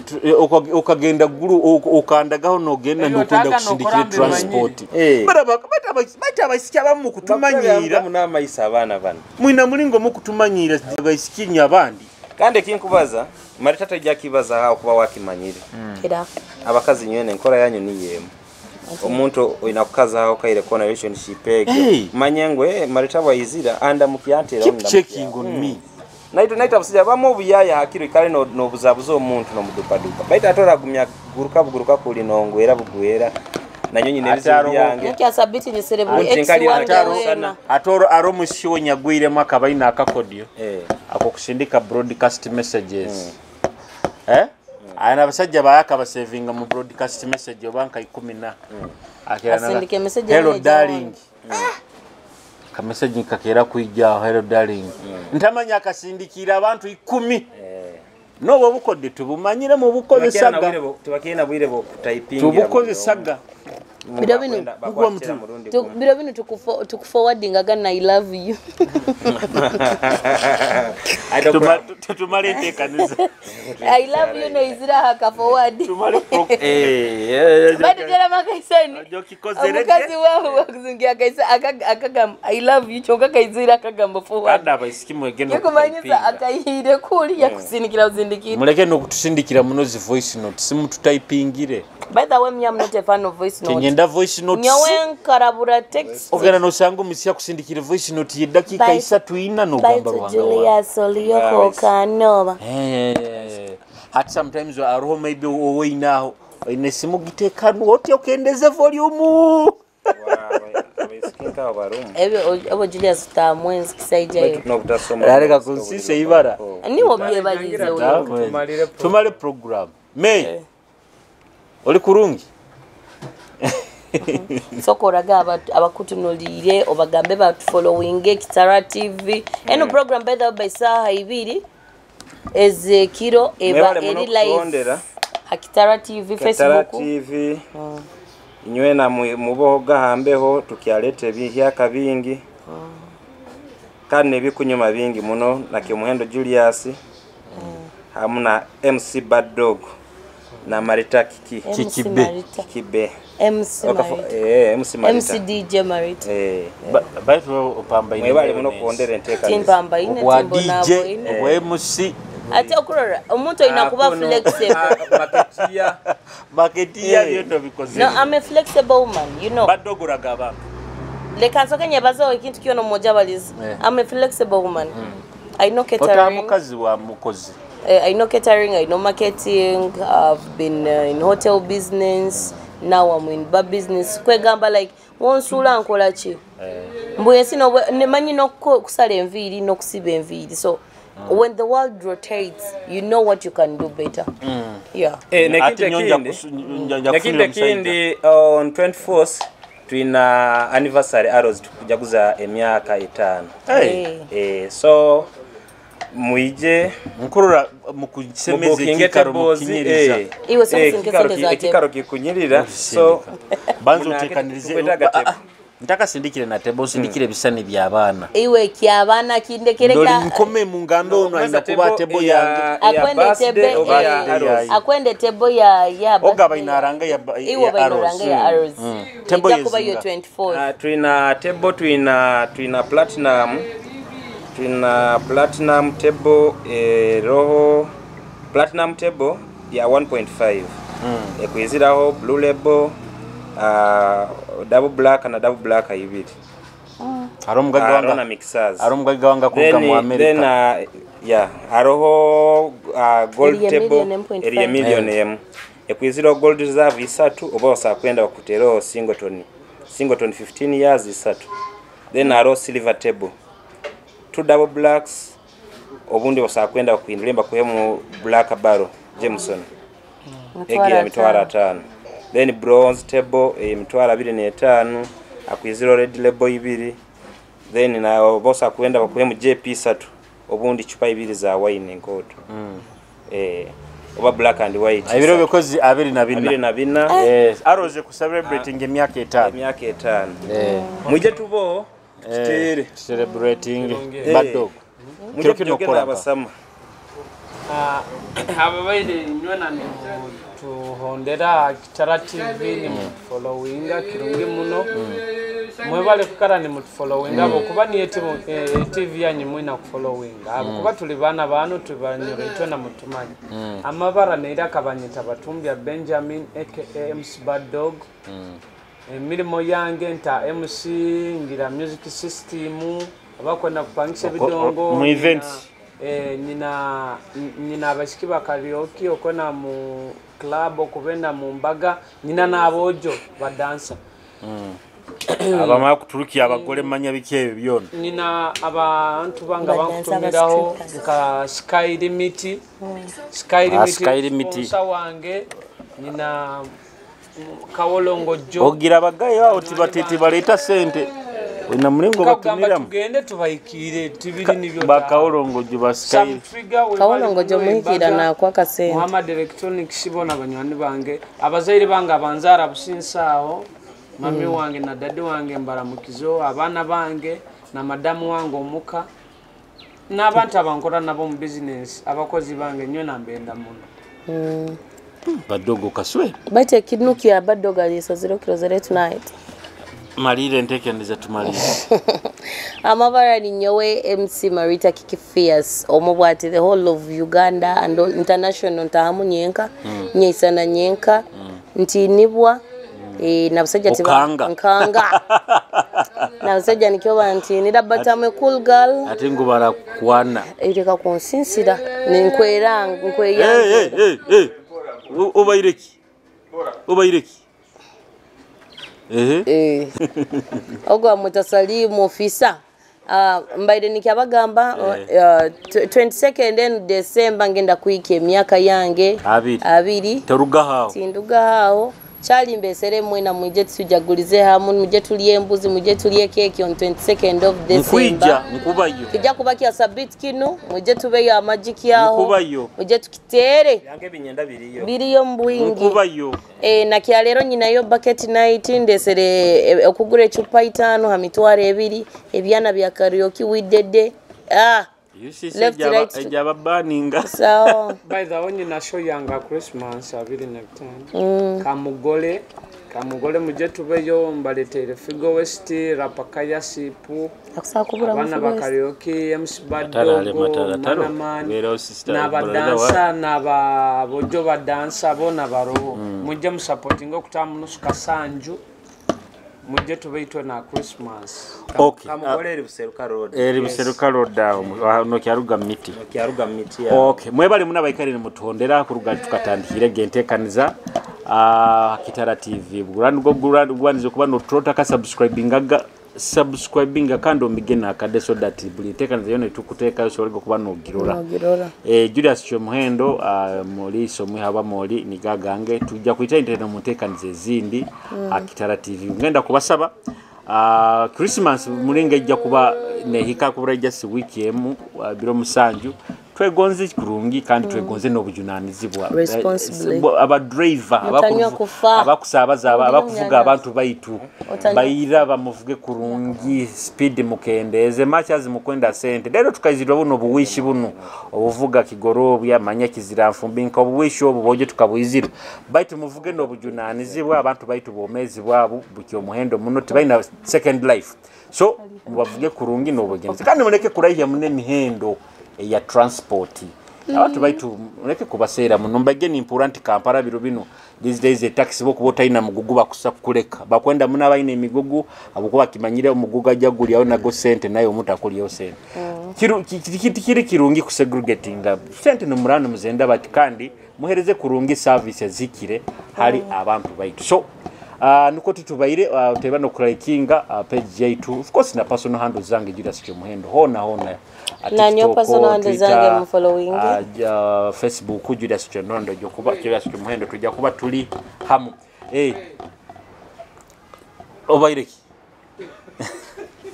Okagenda gulu okandagaho nogenda Ebyo nokwenda otaga kusindikire nokora transport. Eh. Bata abaisiki abamu mukutumanyiira N'amaisa abaana bano mwina mulingo mukutumanyiira abaisiki nyabandi. Kandi ekinkubaza Marita tajja kibaza aho kuba wakimanyire. Era Abakazi nywene enkola yanyu niyo emu omuntu olina kukazaho kaire kona relationship egyo Hey. manye ngwe Marita bwayizira anda mukyantera Keep checking on me. Naito naito abasajja bamu obuyaya hakiro ikale nobuzabuza omuntu nomudupadupa baitu ate oragumya guruka buguruka kuli nongwera bugwera nanyo nyine Ate ebizibu aroho- byange. Nkyasabiti nyesere buli Anti ex nkali wange ataro wena. sana. Ate aro mushiwo nyagwiremu akabaina akakodyo Eh. ako kusindika broadcast messages. Eh? Ayina abasajja bayaka basevinga mu broadcast message oba nka 10 na Akera Asindika emessage hello emu darling. Ka message kakera kwijja hello darling. Ntamanya akasindikira abantu 10. Nobo obukodde tubumanyire mu bukozesaga. Tebakirina bwire bwokutayipingira Tubukozesaga. Biro bino. Biro bino tukuforwardinga gana I love you. Tumale enteekaniza. I love you noizira haka forward. Tumale Bado tera makaisani. Omukazi wawe wakuzungia akaisa akagamba I love you kyonka kaizira akagamba forward. Kandi abaisiki mwegeno Yekumanyisa akayire kuli yakusindikira uzindikira. Muleke nokutusindikira muno zi voice note simututayipingire. By the way, me I'm not a fan of voice note. Tinyenda voice note. Nyowe nkarabura text. Ogenda nosanga omusi akusindikire voice note y'eddakiika Bye. 3 4 nogamba Baitu Ruhanga Julius oliyoko kanoba. Hati sometimes aroho maybe oweinaho oine esimu giteekanu otya okendeze volume. Ebyo Julius tamwenzi kisaijayo. Areka kunsisa ibara. Niwo byebalize wewe. Tumale program. May. Oli kurungi. Sokoraga abakutunulire obagambe batufollowinge Kitara TV. Eno program by the way by saha ibiri ezekiro eba eri live Kitara TV Kitara Facebook TV. Inywena muboho gahambeho tukyaleta ebihyaka bingi. Kandi nebikunyuma bingi muno na Kyomuhendo Julius. Hamu na MC Bad Dog na Marita Kiki. Kikibe. Kikibe. MC Marita. MC Marita. MC DJ Marita. Baitu opambaine. Mwebale muno kuondera enteekaniza. Timpambaine Obwa timbo DJ, naboine. obwa MC. Ate okurora omuntu olina kuba flexible. Maketia. Maketia byoto bikoze. No, I'm a flexible woman, you know. Bad Dog oraga abantu. Leka nsoke nyebazeho ekintu kyona omumoja balizi. I'm a flexible woman. I know catering. Ota mukazi wa mukozi. I know catering, I know marketing. I've been in hotel business. Now I'm in bar business. Kwegamba like wonsula nkola ki? Mbu ensi nemanyi n'okusala enviiri n'okusiba enviiri. So when the world rotates, you know what you can do better. Yeah. Nekintu ekindi on 24th tulina anniversary arrows tukujaguza emyaka 5. Hey. So muije nkurura mukusemeze ekikaro mukinyiriza. Iwe sasa ekikaro kikunyirira. So banzo otekanirize ntakasindikire na tebo sindikire bisani bya abaana. Iwe kya abaana kindekereka. Ndoli nkome mungambe ono alina kuba tebo yange. Akwende tebe akwende tebo ya oga bainaranga ya iwe bainaranga ya arrows. Tebo kuba yo 24. Tulina tebo tulina platinum. Tulina platinum table roho platinum table ya 1.5. Ekwiziraho blue label double black na double black ibiri. Aro mugaga wanga na mixers. Aro mugaga wanga kuga mu America. Then yeah, aroho gold table eri million m. Ekwiziraho gold reserve 3 oba osakwenda bakutero singleton. Singleton 15 years 3. Then aro silver table 2 double blacks obundi osakwenda kuindulemba kuhemu black barrel Jameson. Egira mitwara 5. Then bronze table emitwara 25 akwiziro red label 2 Then na bosa kwenda bakuhemu JP satu obundi chupa ibiri za wine enkoto. Oba black and white. Ebiro bikozi 24. 24. Yes, aroze ku celebrating emyaka 5. Emyaka 5. Muje tubo tutere celebrating bad dog. Muje tugenda abasama. Ababaire nywena ni tuhondera Kitara TV ni mutufollowinga kirungi muno. Mwebale kukara ni mutufollowinga abo kuba ni TV yanyu mwina kufollowinga abo kuba tuli bana bano tubanyure itwe na mutumanyi. Amabara neira kabanyita Batumbya Benjamin aka MC Bad Dog. Emirimo yange nta MC ngira music system abakwenda kupangisha bidongo mu events. Nina abashiki ba karaoke okona mu club okubenda mu mbaga nina nabojo ba dancer. Abamala kuturukiya abagole manya biki ebyo byona. Nina abantu banga bankutumiraho nka Sky Limit. Sky Limit Sky Limit sponsor wange nina Kawolongo Jo. Ogira abagayo awo tibatiti baleta sente. Wena mulingo batumira tugende tubayikire tibiri nibyo bakawolongo jo ba Sky. Kawolongo jo muhikira na kwa kasente. Muhammad Electronics sibona banywani bange abazaire bange abanzara businsaaho. Mami wange na dadi wange mbaramukizo abana bange na madamu wange omuka n'abantu abankora nabo mu business abakozi bange nnyo nambenda muno. Badogo kaswe. Bate kinuki ya badogo alisaziro kirozere tonight. Malire ntekendeza tumalire. Amabara ni nyowe MC Marita Kiki Fierce omubwati the whole of Uganda and all international ntahamu nyenka nyeisana nyenka ntinibwa. Na basajja tiba nkanga. Na basajja nikyoba nti nira but I'm a cool girl. Ate ngubara kwana. Ereka kunsinsira ninkwera nkweya. Hey. Obaireki. Obaireki. Ogwa mutasalimu ofisa. Mbaire nikyabagamba 22nd December ngenda kuika emyaka yange abiri. Terugaho. Tindugaho. Chali mbesere mwena muje tujagulize hamu muje tulie embuzi muje tulie keki on 22nd of December. Nkuija nkubayo. Kijja kubakia sabit kino muje tubeyo amajiki yaho. Nkubayo. Muje tukitere. Yange binyenda biriyo. Biriyo mbwingi. Nkubayo. Na kya lero nyinayo bucket night ndesere okugura echupa 5 ha mitwaro 2 ebyana bya karaoke widede. Left right jaba baninga. So by the way na show yanga Christmas 25. Kamugole muje tubeyo mbaletere Figo West rapakaya sipu abana ba karaoke MC Badogo Manaman na badansa na ba bojo badansa bona baroho muje musupportinga okutamu nusu kasanju muje tubeitwe na Christmas. Okay. Kamugole eri buseruka road. Eri buseruka road awo no kyaruga miti. No kyaruga miti ya. Okay. Mwebale muna baikare mutondera kuruga tukatandikire gentekaniza Kitara TV. Burandu gwandizo kuba no trota ka subscribinga kandi omigena akade so that buli tekaniza yone tukuteka so oliko kuba no girora. Julius Chomuhendo Moliso mwihaba moli nigagange tujja kuita internet mutekanize ezindi Kitara TV. Ngenda kubasaba Christmas mulinga ijja kuba nehika kubura just week emu biro musanju twegonze kurungi kandi twegonze n'obujunanizibwa aba driver abakusabaza abakuvuga abantu baitu bayira bamuvuge kurungi speed mukendeze machazi mukwenda sente lero tukaizirwa buno buwishi buno obuvuga kigoro byamanya kizira mfumbi nka obuwishi obu boje tukabwizira baitu muvuge n'obujunanizibwa abantu baitu bomezi bwabo bukyo muhendo muno tibaina second life so mubavuge kurungi n'obugenzi kandi muleke kurahia mune mihendo ya transport abantu baitu muleke kubaseera muno mbage ni important Kampala biro bino these days a taxi bo kubota ina mugugu bakusa kuleka bakwenda muna baine emigugu abukuba kimanyire omugugu ajja gulyawo nago sente naye omuntu akulyawo sente kiri kirungi kusegregatinga sente nomurano muzenda bati kandi muhereze kurungi services zikire hali abantu baitu so nuko tutubaire uteba no kuraikinga page yaitu of course na personal handle zange Julius Chomuhendo hona hona na nyo personal handle zange mu following Facebook Julius Chomuhendo jokuba Julius Chomuhendo tujja kuba tuli hamu obaireki.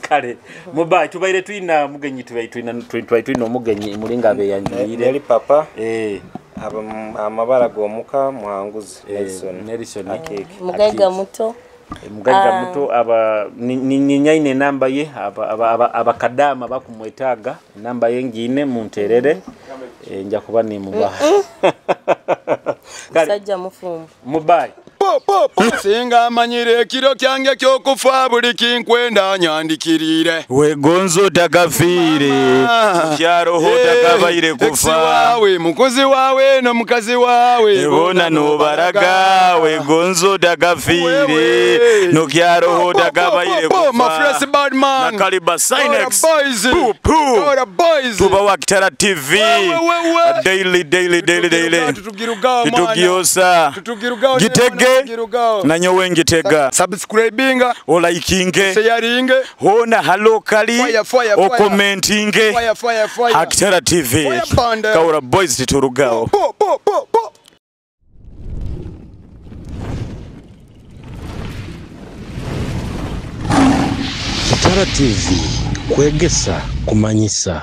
Kale mubayi tubaire twina mugenyi, tubaire twina, tubaire twina omugenyi mulinga abeyanjulire. Neli papa. Amabara g'omuka Muhanguzi Nelson. Nelson. Akeke. Mugaiga muto. Mugaiga muto aba ninyaine enamba ye, abakadama bakumwetaaga enamba ye ngiine munterere, nja kuba nimubaha. Kale Musajja mufumbo. Mubayi. Singa amanyire ekiro kyange kyokufa buli kinkwenda nyandikirire. Wegonzo takafiire kyaroho takabaire Ex kufa. wawe, mukozi wawe n'omukazi wawe bona nobaraga wegonzo takafiire Wewe. nokyaroho takabaire My kufa. fresh bad man. Nakaliba Sinex. Ora boys. Poo, poo. Ora boys. Tuba wa Kitara TV. Wewe, wewe. Daily daily daily daily. Tutugirugao mwana. Tutugiosa. Tutugirugao. Gitege. Tutugirugao. Nanyowe ngitega. Subscribinga, Olaikinge. sharinge, Hona halokali. Fire, fire, fire. Okomentinge. Fire fire fire. Hakitara TV. Fire band. Kaura boys titurugao. Po po po po. Kitara TV kwegesa kumanyisa.